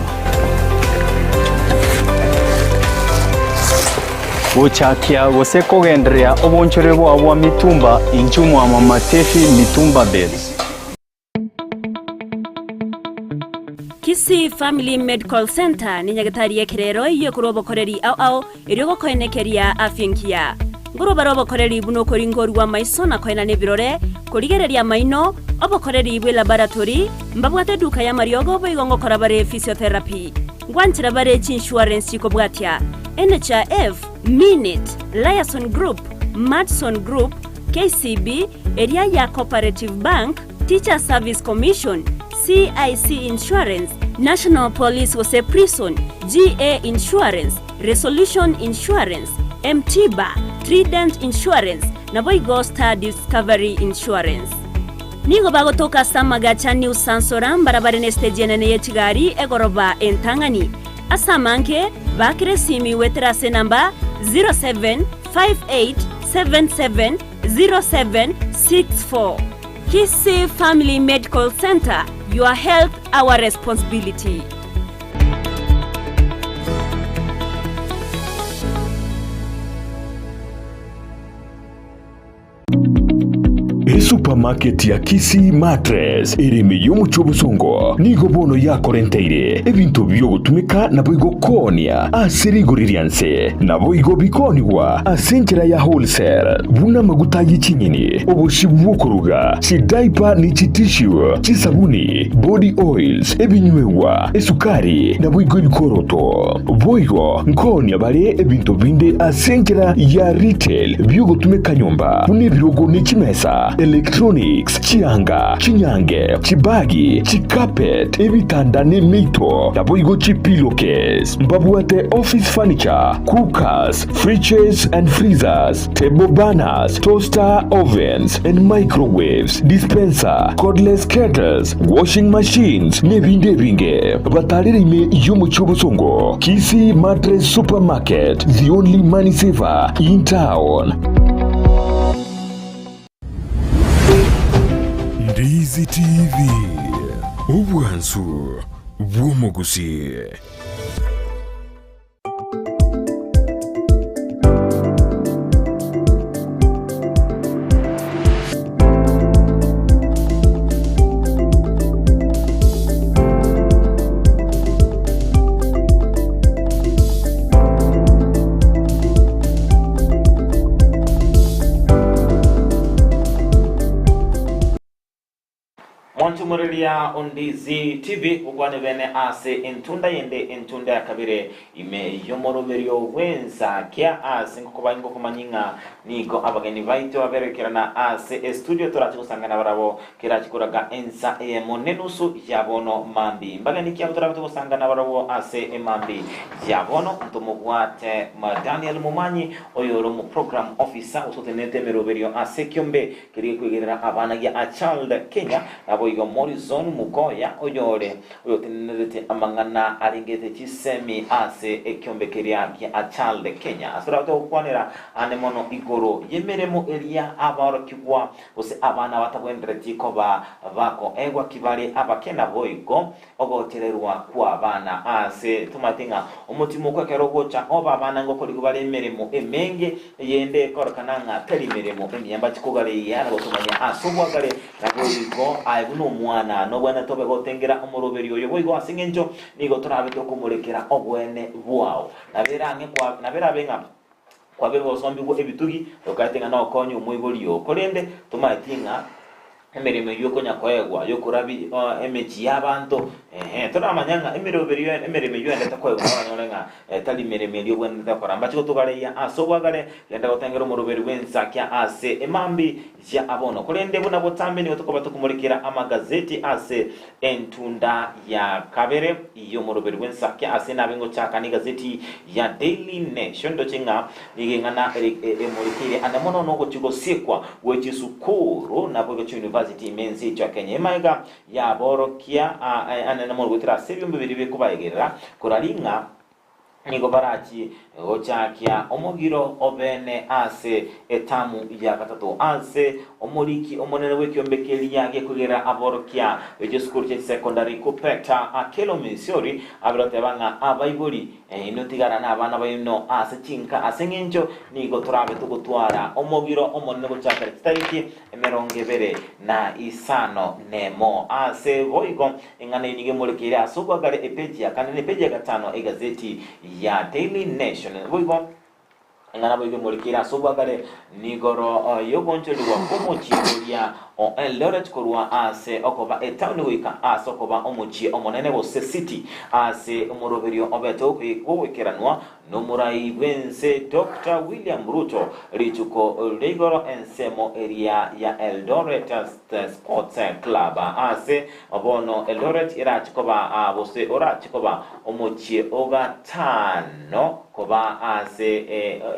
Gochakia gose kogendereria obonchore bwao bwa mitumba inchuo mwa Mama Tefi Mitumba Bales. Kisii Family Medical Centre nenyagetari y'ekerero eyio ekorwa obokoreri ao ao erio gokoenekeria afya engiya. Nkorwa bare obokoreri buna okoringorigwa amaiso na koenana ebirore, korigereria amaino, obokoreri bwe laboratory, mbabwate eduka y'amariogo boigo ngokora bare physiotherapy. Ngwanchera bare chiinsurance chikobwatia, NHIF, Minit, Liason Group, Madison Group, KCB, eria ya Cooperative Bank, Teachers Service Commission, CIC Insurance, National Police gose Prison, GA Insurance, Resolution Insurance, M-Tiba, Trident Insurance, naboigo Star Discovery Insurance. Nigo bagotoka ase amagacha New Sansora mbarabare nesiteji enene ye chigari egoroba entang'ani. Ase amange, baakera esimi goetera ase enamba 0758770764. Kisii Family Medical Centre, your health our responsibility. Esupamaketi ya Kisii Mattress ere ime y'omochie o Bosongo nigo bono yakorenteire ebinto bi'ogotumeka naboigo koonia ase rigori ria nse, naboigo bikoonigwa ase enchera ya wholesale, buna amaguta ye chinyeni, obosie bw'okoruga, chidaipa ne chitissue, chisabuni, body oils, ebinywegwa, esukari, naboigo ebikoroto. Boigo nkoonia bare ebinto binde ase enchera ya retail bi'ogotumeka nyomba, buna ebirogo ne chimesa, electronics, chianga, chinyange, chibagi, chicarpet, ebitanda ne emeito, naboigo chipillowcase. Mbabwate office furniture, cookers, fridges and freezers, table burners, toaster ovens and microwaves, dispenser, cordless kettles, washing machines, nebinde ebinge. Batarere ime y'omochie obosongo, Kisii Mattress Supermarket, the only money saver in town. Ndizi TV, obwansu bw'omogusii. Onchumureria Ondizi TV gokwane bene ase entunda yende entunda ya kabere ime y'omoroberio bw'ensakia ase ngokoba ngokomanya ng'a nigo abageni baito baberekerana ase estudio torache gosangana barabo kerache koraga ensa eyemo nenusu ya bono mambi mbageni ki abo torabe togosangana barabwo ase emambi ya bono ntomobwate Daniel Momanyi oyore omo program officer osotenete emeroberio ase ekiombe Keria gekwegerera abana gia A Child Kenya, naboigo Morrison Mugoya oyore oyotenenerete amang'ana arengete chisemi ase ekiombe keria gia A Child Kenya. Ase torabe togokwanera ande mono igoro y'emeremo eria abaorokigwa gose abana batabwenereti koba bakoegwa kibare abake naboigo Ogochererwa kw'abana. Ase tomaete ng'a omotimoko ekero ogocha obe abana ngokorigwa bare emeremo emenge, eyende ekorokana ng'a teri meremo emiya mbache kogareia na gotomanya ase obwagare, naboigo aye buna omwana nobwenerete obe gotengera omoroberio oyo boigo ase engencho nigo torabe tokomorekera obwene bwao. Nabo erang'e kwa nabo erabe ng'a kwabeire gosombigwa ebitugi, okaete ng'a nokonye omoibori oo, korende tomaeti ng'a Emeremo eyio okonya koegwa y'okorabia emechie y'abanto, ehe, toramanya ng'a emeroberio emeremo eyio endete koegwa noranyore ng'a tari meremo eria obwenerete gokora. Mbache gotogareia ase obwagare, genda gotengera omoroberi bw'ensakia ase emambi ya abono. Korende buna botambe nigo tokoba tokomorekera amagazeti ase entunda ya kabere y'omoroberi bw'ensakia ase nabe ngochaka negazeti ya Daily Nation ndoche ng'a Nigo eng'ana ere emorekeire ande mono nogochia gosiekwa gwe chisukuru naboigo chiuniversity ime ense yaito ya Kenya. Emaega yaborokia anene mono goetera ase ebiombe biria bikobaegerera korari ng'a nigo barachie gochakia omogiro obene ase etamu ya gatato ase omoriki omonene bw'ekiombe keria gekoigerera aborokia be chisukuru chia chisecondary Kuppet Akelo Misiori abere goteba ng'a abaibori Inwe tigara nabana baino ase chinka, ase engencho nigo torabe togotwara omogiro omonene gochakera chitariki 21. Ase boigo eng'ana eyio nigo emorekeire ase obwagare epeji ya kane na epeji ya gatano egazeti ya Daily Nation. Boigo eng'ana boigo emorekeire ase obwagare nigoro y'ogoonchorerigwa kw'omochie oria o Eldoret korwa ase okoba etaoni goika ase okoba omochie omonene gose city ase omoroberio obete goikeranwa nomorai bw'ense Doctor William Ruto rituko ria igoro ensemo eria ya Eldoret Sports Club ase bono Eldoret erache koba gose orache koba omochie ogatano koba ase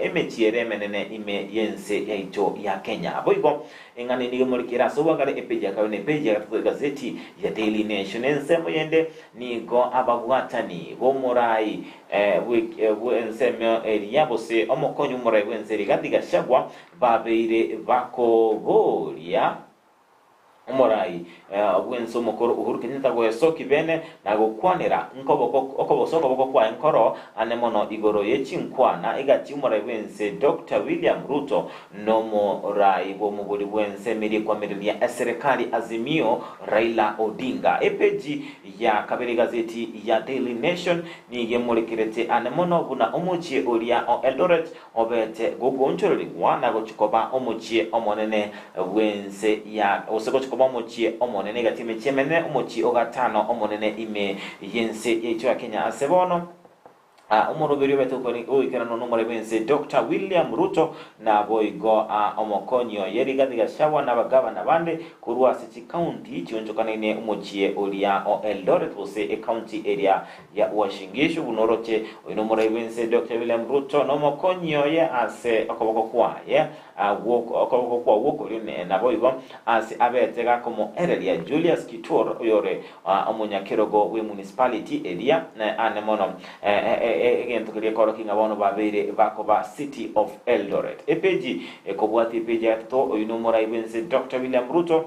emechie ere emenene ime y'ense yaito ya Kenya. Boigo Eng'ana eye nigo emorikire ase obwagare epeji ya kabere na epeji ya gatato y'egazeti ya Daily Nation. Ensemo yende nigo ababwatani b'omorai bw'ensemo eria gose omokonyi bw'omorai bw'ense Rigathi Gachagua babeire bakoboria omorai bw'ense omokoro Uhuru Kenyatta goesoki bene na gokwanera nkoboko okobosa okoboko kwaye nkoro ane mono igoro ye chinkwana egati y'omorai bw'ense Doctor William Ruto Nomorai bw'omobori bw'ense emeria ekwamireria eserekari Azimio, Raila Odinga. Epeji ya kabere egazeti ya Daily Nation nigo emorekerete ane mono buna omochie oria o Eldoret obete gogoonchorerigwa na gochia koba omochie omonene bw'ense ya gose gochia koba omochie omonene egati y'emechie emenene omochie o gatano omonene ime y'ense yaito ya Kenya ase bono. Omoroberio obete goikeranwa n'omorai bw'ense Doctor William Ruto naboigo omokonyi oye Rigathi Gachagua na abagavana bande korwa ase chikaunti chionchokanaine omochie oria o Eldoret gose ekaunti eria ya Uasin Gishu buna oroche oyo nomorai bw'ense Doctor William Ruto nomokonyi oye ase okoboko kwaye okoboko kwao gw'okorio naboigo ase abete gakomoereria Julius Kitur oyore omonyakerogo bw'emunicipality eria ane mono egento keria gekorokia ng'a bono babeire bakoba City of Eldoret. Epeji ekobwatia epeji ya gatato oyio nomorai bw'ense Doctor William Ruto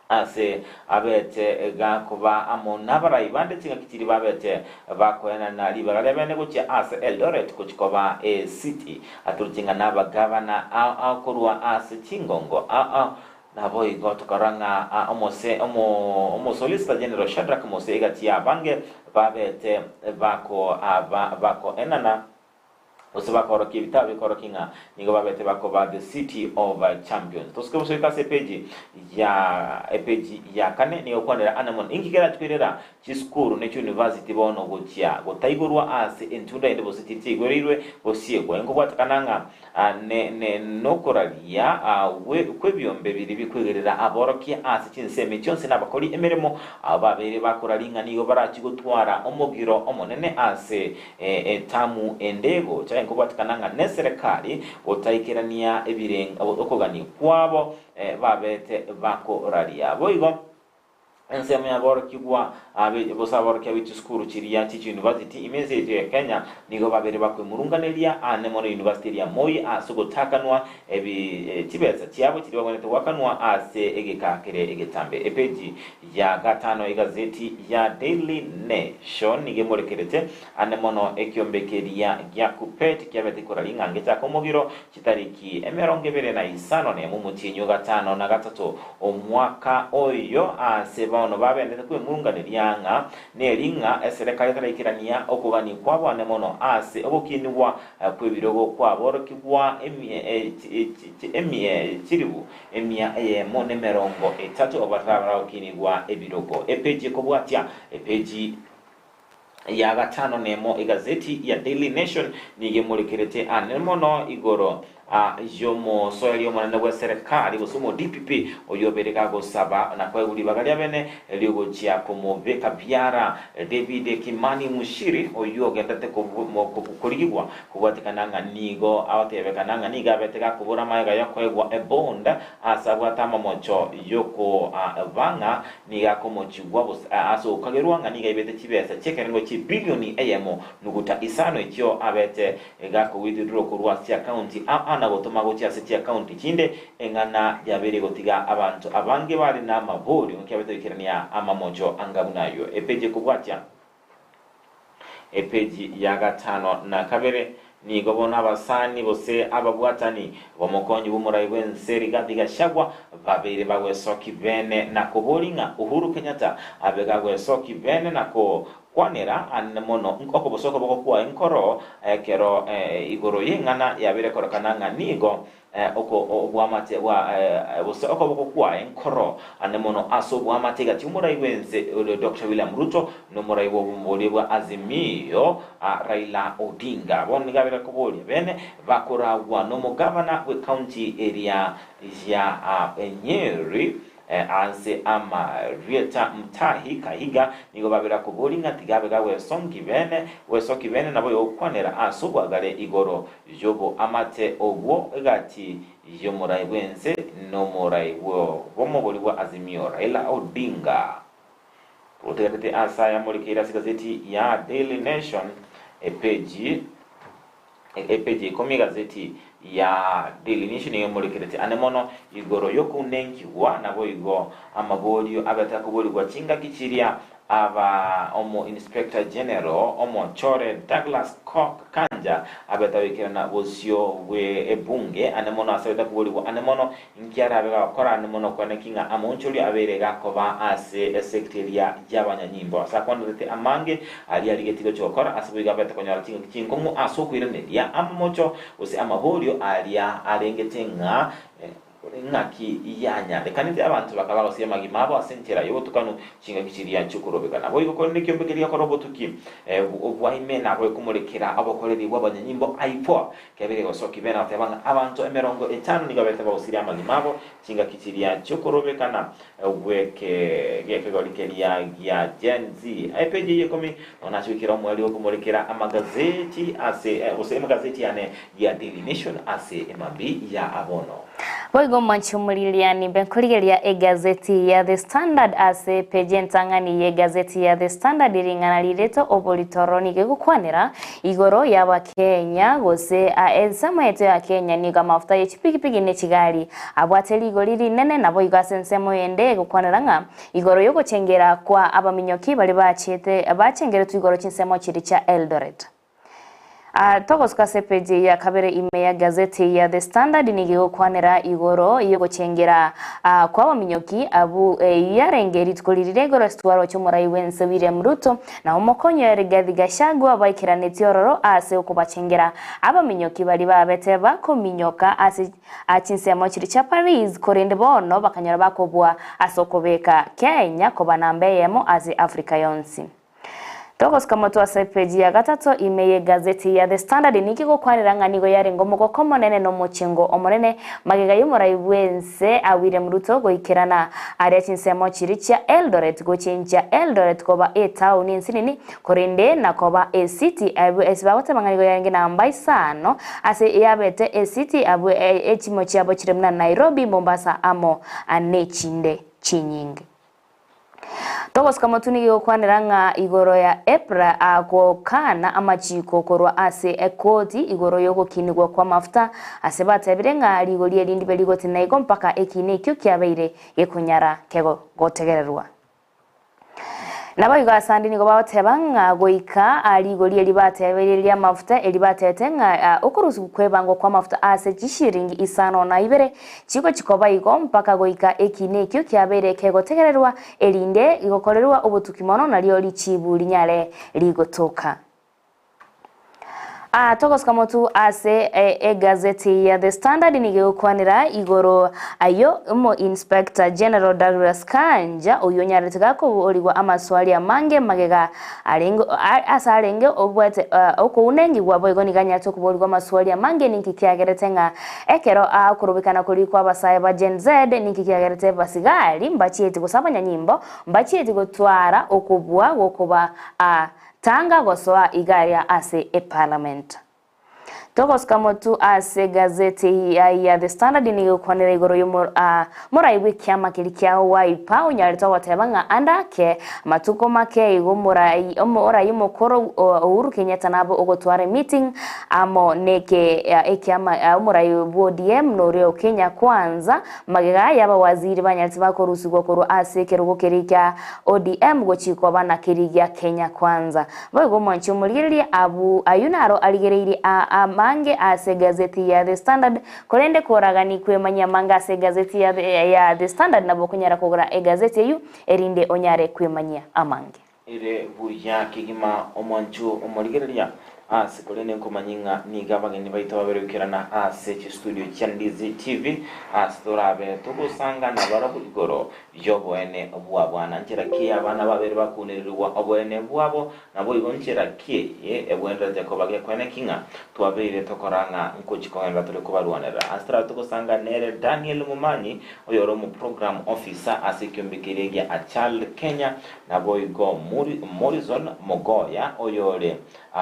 ase abete gakoba amo nabarai bande chingaki chiria babete bakoenana ribaga ria bene gochia ase Eldoret gochia koba ecity. Atoroche ng'a nabagavana ao ao korwa ase chingongo ao ao Naboigo tokarora ng'a omose omosolicitor general Shadrack Mose egati y'abange babete bakoenana. Gose bakorokia ebitabu bikorokia ng'a nigo babete bakoba The City of Champions. Tosuke bosoika ase epeji ya epeji ya kane nigo ekwanera ane mono inki kerachwerera chisukuru ne chiuniversity bono gochia gotaigorwa ase entunda ende gose chiri chiaigoreirwe gosiegwa. Inkobwatekana ng'a ne ne nokoraria kw'ebiombe biria bikwegerera aborokia ase chinsemo chionsi na abakori emeremo abo babeire bakoraria ng'a nigo barachie gotwara omogiro omonene ase Etamu ende egocha enkobwatekana ng'a neserekari gotaikerania okogania kwabo babete bakoraria. Boigo ensemo y'aborokigwa gose aborokia be chisukuru chiria chie chiuniversity ime ense yaito ya Kenya nigo babere bakwemurunganeria aane mono university eria Moi ase ogotakanwa chibesa chiabo chiria bagwenerete goakanwa ase egeka kere egetambe. Epeji ya gatano egazeti ya Daily Nation nigo emorekerete ande mono ekiombe keria gia Kuppet kiabete ikora ring'ange chaka omogiro chitariki 25 omotienyi o gatano na gatato omwaka oyo ase bono babendete kwemurunganeria ng'a neri ng'a eserekari etaraikerania okogania kwabo ande mono ase ogokinigwa kw'ebirogo kwaborokigwa emie chiribu Emia eyemo nemerongo etato abataragokinigwa ebirogo. Epeji ekobwatia epeji ya gatano nemo egazeti ya Daily Nation nigo emorekerete ane mono igoro y'omosoeri omonene bw'eserekari gose omo DPP oyio obeire gagosaba na koegwa ribaga ria bene riogochia komobeka biara David Kimani Muchiri oyio ogenderete korigigwa Kobwatekana ng'a nigo agotebekana ng'a nigo abete gakobora magega y'okoegwa ebond ase abwate amamocho y'okoba ng'a nigo akomochigwa ase ogokagerwa ng'a nigo aibete chibesa chi'ekerengo chi'ebilioni eyemo nuguta isano echio abete gakowithdraw korwa ase chiakaunti aa na gotoma gochia ase chiakaunti chinde, eng'ana yabeire gotiga abanto abange bare namaborio ng'aki abete goikerania amamocho anga buna ayio. Epeji ekobwatia. Epeji ya gatano na kabere, Nigo bono abasani gose ababwatani b'omokonyi bw'omorai bw'ense Rigathi Gachagua babeire bagwesoki bene na koboria ng'a Uhuru Kenyatta abe gagwesoki bene na kokwanera ane mono okobosa okoboko kwaye nkoro ekero igoro y'eng'ana yabeire kororekana ng'a nigo Oko oboamate bwa gose okoboko kwaye nkoro ande mono ase oboamate egati y'omorai bw'ense oria Doctor William Ruto na omorai bw'obomoboria bwa Azimio Raila Odinga. Bono nigo abere koboria bene bakoragwa nomogavana bw'ecounty eria ya Nyeri Ase amarieta Mutahi Kahiga nigo babera koboria ng'a tiga abe gagwesongi bene, gwesoki bene nabo yogokwanera ase obwagare igoro y'oboamate obwo egati y'omorai bw'ense n'omorai bw'omobori bwa Azimio Raila Odinga. Otegererete ase aya amorikeire ase egazeti ya Daily Nation epeji Epeji ya ikomi egazeti ya Daily Nation nigo emorekerete ane mono igoro y'okounenkigwa naboigo amaborio abete akoborigwa chingaki chiria aba omo Inspector General omochore Douglas Kanja abete agoikerana bosio bwe ebunge ane mono ase abete akoborigwa ane mono Inki arabe gagokora ande mono kwane ki ng'a amaonchorio abeire gakoba ase esecti eria y'abanyanyimbo? Ase akwanerete amange aria arigetie gochia gokora, ase boigo abete konyora chingaki chinkong'u ase okoiraneria amamocho gose amaborio aria arengete ng'a ng'aki yanyarekanete abanto bakaba gose amagima abo ase enchera y'obotukanu chingaki chiria chi'okorobeka. Naboigo korende ekiombe keria gekora obotuki bwaime naboikomorekera obokoreri bw'abanyanyimbo IPOA Kebere gosokia bene goteba ng'a abanto emerongo etano nigo babete bagosiria amagima abo chingaki chiria chi'okorobekana gw'ekegori keria gia Gen Z. Epeji eye ikomi nonya nache goikera omoerio okomorekera amagazeti ase gose emagazeti yane ya Daily Nation ase emambi ya abono. Boigo omwanchi omoriria nimbe nkorigereria egazeti ya The Standard ase epeji entang'ani y'egazeti ya The Standard ring'ana riretwe oboritoro nigo egokwanera igoro y'Abakenya gose ensemo yaito ya Kenya nigo amafuta ye chipigipigi ne chigari abwate rigori rinene naboigo ase ensemo ende egokwanera ng'a igoro y'ogochengera kwa abaminyoki baria bachete bachengeretwe igoro chinsemo chiria chia Eldoret. Ah, togosuka ase epeji ya kabere ime ya gazeti ya The Standard nigo egokwanera igoro y'ogochengera ah, kw'abaminyoki abu eh, yarenge rituko ririre igoro ase twaroche omorai bw'ense William Ruto na omokonyi oye Rigathi Gachagua baikeranetie ororo ase okobachengera abaminyoki baria babete bakominyoka ase ah, chinsemo chiria chia Paris korende bono bakanyora bakobua ase okobeka Kenya koba namba eyemo ase Africa yonsi. Togosuka motwe ase epeji ya gatato ime y'egazeti ya The Standard nigo egokwanera ng'a nigo yarenge omogoko omonene na omochengo omonene magega y'omorai bw'ense a William Ruto goikerana aria chinsemo chiria chia Eldoret gochenchia Eldoret koba etaoni ensinini korende na koba esiti abwo ase bagoteba ng'a nigo yarenge namba isano ase yabete esiti abwo echimo chiabo chire buna Nairobi, Mombasa amo nechinde chinyinge. Togosuka motwe nigo egokwanera ng'a igoro ya EPRA gokana amachiko korwa ase ekoti igoro y'ogokinigwa kw'amafuta ase batebire ng'a rigori eri ndibe rigotenena igo mpaka ekiina ekio kiabeire gekonyara gotegererwa. Naboigo asande nigo bagoteba ng'a goika rigori eri batebeire ri'amafuta eri batebete ng'a okorusigwa kw'ebango kw'amafuta ase chishiringi isano na ibere Chigochia koba igo mpaka goika ekiina ekio kiabeire kegotegererwa, erinde gokorerwa obotuki mono nario richibu rinyare rigotoka. Aa togosuka motu ase egazeti ya The Standard nigo egokwanera igoro ayio omo Inspector General Douglas Kanja oyio onyarete gakoborigwa amaswali amange magega arenge ase arenge obwate okounengigwa boigo nigo anyarete okoborigwa amaswali amange ninki kiagerete ng'a Ekero akorobekana koria kw'abasae ba Gen Z, ninki kiagerete basigari mbachieti gose abanyanyimbo mbachieti gotwara okobua gwokoba a tanga gosoa igaria ase eparliament. Togosuka motu ase gazeti ya The Standard nigo egokwanera igoro y'omo morai bw'ekiama keria kia Wiper onyarete ogoteba ng'a ande ake amatuko make igo omorai omorai omokoro Uhuru Kenyatta nabe ogotwara emeeting Amo neke ekiama omorai bw'ODM noria o Kenya Kwanza, magega y'abawaziri banyarete bakorusigwa korwa ase ekerogo keria kia ODM gochia koba na keria gia Kenya Kwanza. Boigo omwanchi omorigereria abu ayio naro arigereirie amange ase egazeti ya The Standard, korende koragani kwemanyia amange ase egazeti ya The Standard nabo okonyara kogora egazeti eyio erinde onyare kwemanyia amange. Ere buya kegima omwancho omorigereria ase korende nkomanyie ng'a nigo abageni baito babere goikerana ase chistudio chia Ndizi TV ase torabe togosanga nabarabwo igoro y'oboene bw'abana. Nchera ki abana babere bakunererigwa oboene bwabo? Naboigo nchera ki eye ebwenerete koba gekoeneki ng'a twabeire tokora ng'a nkochi kogenderera tore kobarwanerera? Ase torabe togosanga nere Daniel Momanyi oyore omoprogram officer ase ekiombe keria gia Achild Kenya Naboigo Morrison Mogoya, oyore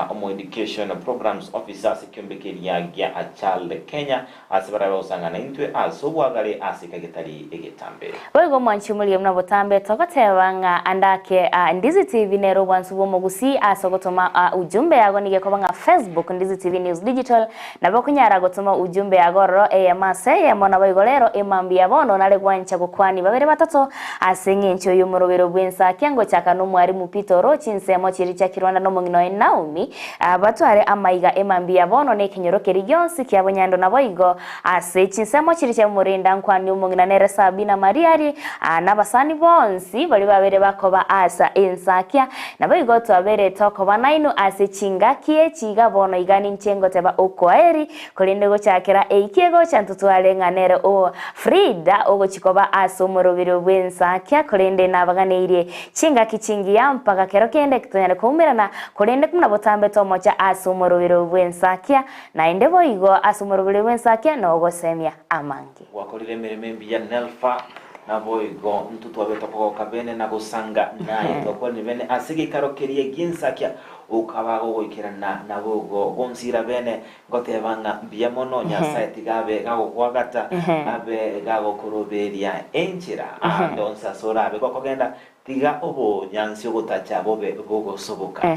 Omoeducation Programs Officer ase ekiombe keria gia Child Kenya, ase barabe bagosang'ana intwe ase obwagare ase eka getari egetambe. Boigo omwanchi omoria buna botambe togoteba ng'a ande ake Ndizi TV nere obwansu bw'omogusii ase ogotoma ujumbe yago nigo ekoba ng'a Facebook Ndizi TV News Digital nabo okonyara gotoma ujumbe yago ororo eyemo ase eyemo naboigo rero emambia bono nare gwancha gokwani babere batato Ase engencho y'omorobero bw'ensakia ngochaka n'omwarimu Peter Orochi ensemo chiria chia Kirwanda n'omong'ina oye Naomi, batware amaiga emambia bono nekenyoro keria gionsi kia Bonyando naboigo ase chinsemo chiria chia Morinda nkwani omong'ina nere Sabina Mariari nabasani bonsi baria babere bakoba asa ensakia naboigo twabere tokoba nainwe ase chingaki echi iga bono iga ninche ngoteba okwaeri Korende gochakera eiki egocha ntotware ng'a nere o Frida ogochia koba ase omoroberi bw'ensakia, korende nabaganeirie chingaki chingiya mpaka kero kende tonyare koumerana, korende buna botambe tomocha ase omoroberi bw'ensakia, naende boigo ase omoroberi bw'ensakia nogosemia amange. Gwakorire emeremo emiya Nelfa, naboigo intwe twabe tokogoka bene na gosanga naye. Twakwanire bene ase egeikaro keria gi'ensakia, okaba gogoikerana naboigo gonsira bene Ngoteba ng'a mbuya mono, Nyasae tiga abe gagokwagata, abe gagokoroberia enchera aande onsi ase orabe gokogenda, tiga obonyansi ogotacha bobe bogosoboka.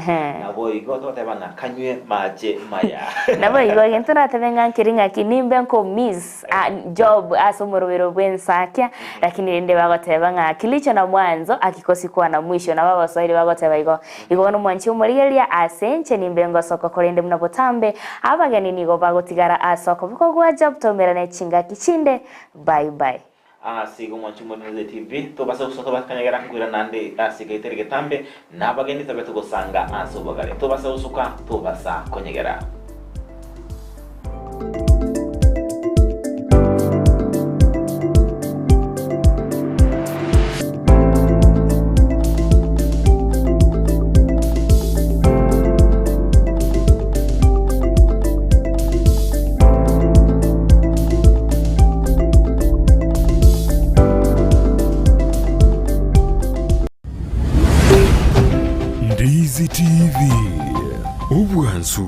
Naboigo togoteba ng'a kanywe mache maya. Naboigo egento natebe ng'a nkeri ng'aki nimbe nko miss job ase omorobero bw'ensakia, lakini rende bagoteba ng'a kilicho na mwanzo hakikosi kuwa na mwisho, nabo abaswahili bagoteba igo. Igo bono mwanche omorigereria. buya ase inche nimbe ngosoka korende buna botambe abageni nigo bagotigara ase okoboko gwa Job tomerane chingaki chinde bye bye. Ase igo mwanche Omonene TV, tobasa gosoa tobase konyegera nkoira naende ase egeita ere getambe, na abageni tobe togosanga ase obogare. Tobasa gosoka, tobasa konyegera. Ndizi TV, obwansu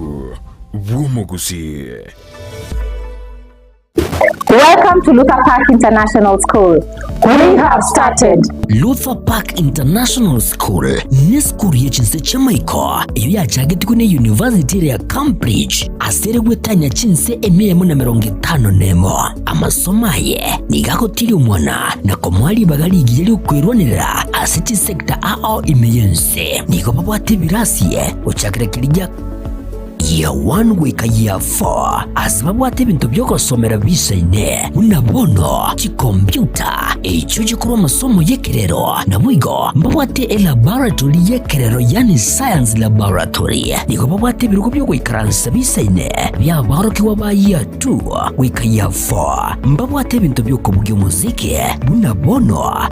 bw'omogusii. Welcome to Luther Park International School. We have started. Luther Park International School nesukuru ye chinse chi'amaiko eyio yachagetigwe ne University ere ya Cambridge ase ere gwetania chinse emia eyemo na emerongo etano nemo. Amasomo aye nigo agotiria omwana na komoa ribaga rigiya ri'okwerwanerera ase chisecta ao ime y'ense. Nigo babwate ebirasi gochakera keria gia Year 1 goika Year 4 ase babwate ebinto bi'ogosomera biisaine, buna bono chikompiuta, echio chikorwa amasomo y'ekerero, naboigo mbabwate elaboratory y'ekerero yaani science laboratory. Nigo babwate ebirogo bi'ogoikaransa biisaine bi'aborokigwa ba Year 2 goika Year 4. Mbabwate ebinto bi'okobugia omosiki buna bono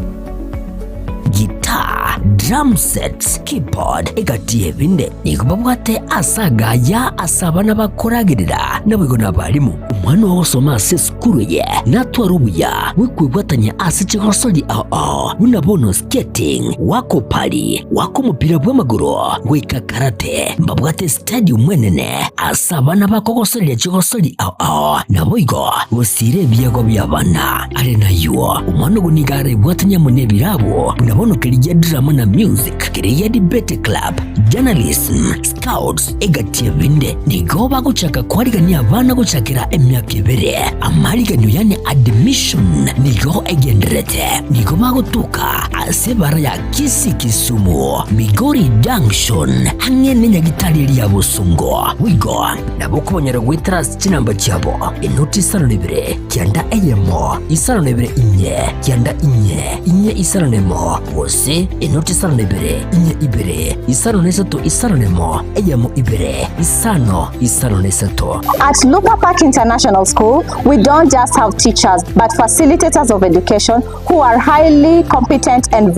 guitar, drum sets, keyboard, egati y'ebinde. Nigo babwate ase agaya ase abana bakoragerera, naboigo nabarimu. Omwana ogosoma ase esukuru eye natware obuya bw'okwebwatania ase chigosori ao ao buna bono skating, goaka opari, goaka omopira bw'amagoro, goika karate. Mbabwate estadium enene ase abana bakogosoreria chigosori ao ao, naboigo gosiira ebiegwa bi'abana. Are nayio, omwana ogo nigo arebwatanie amo nebirabo buna bono keria gia drama na music, keria gia debate club, journalism, scouts, egati ebinde. Nigo bagochaka koarigania abana gochakera emiaka ebere. Amariganio yaani admission nigo egendererete. Nigo bagotoka ase ebara ya Kisii Kisumu, Migori Junction, ang'e nenyagitari eria ya Bosongo. Boigo nabo okobanyora goetera ase chinamba chiabo, enoti isano na ibere, kianda eyemo, isano na ibere inye, kianda inye, inye isano na emo, gose enoti isano na ibere, inye ibere, isano na isato isano na emo, eyemo ibere, isano, isano na isato. At Luther Park International School, we don't just have teachers, but facilitators of education who are highly competent and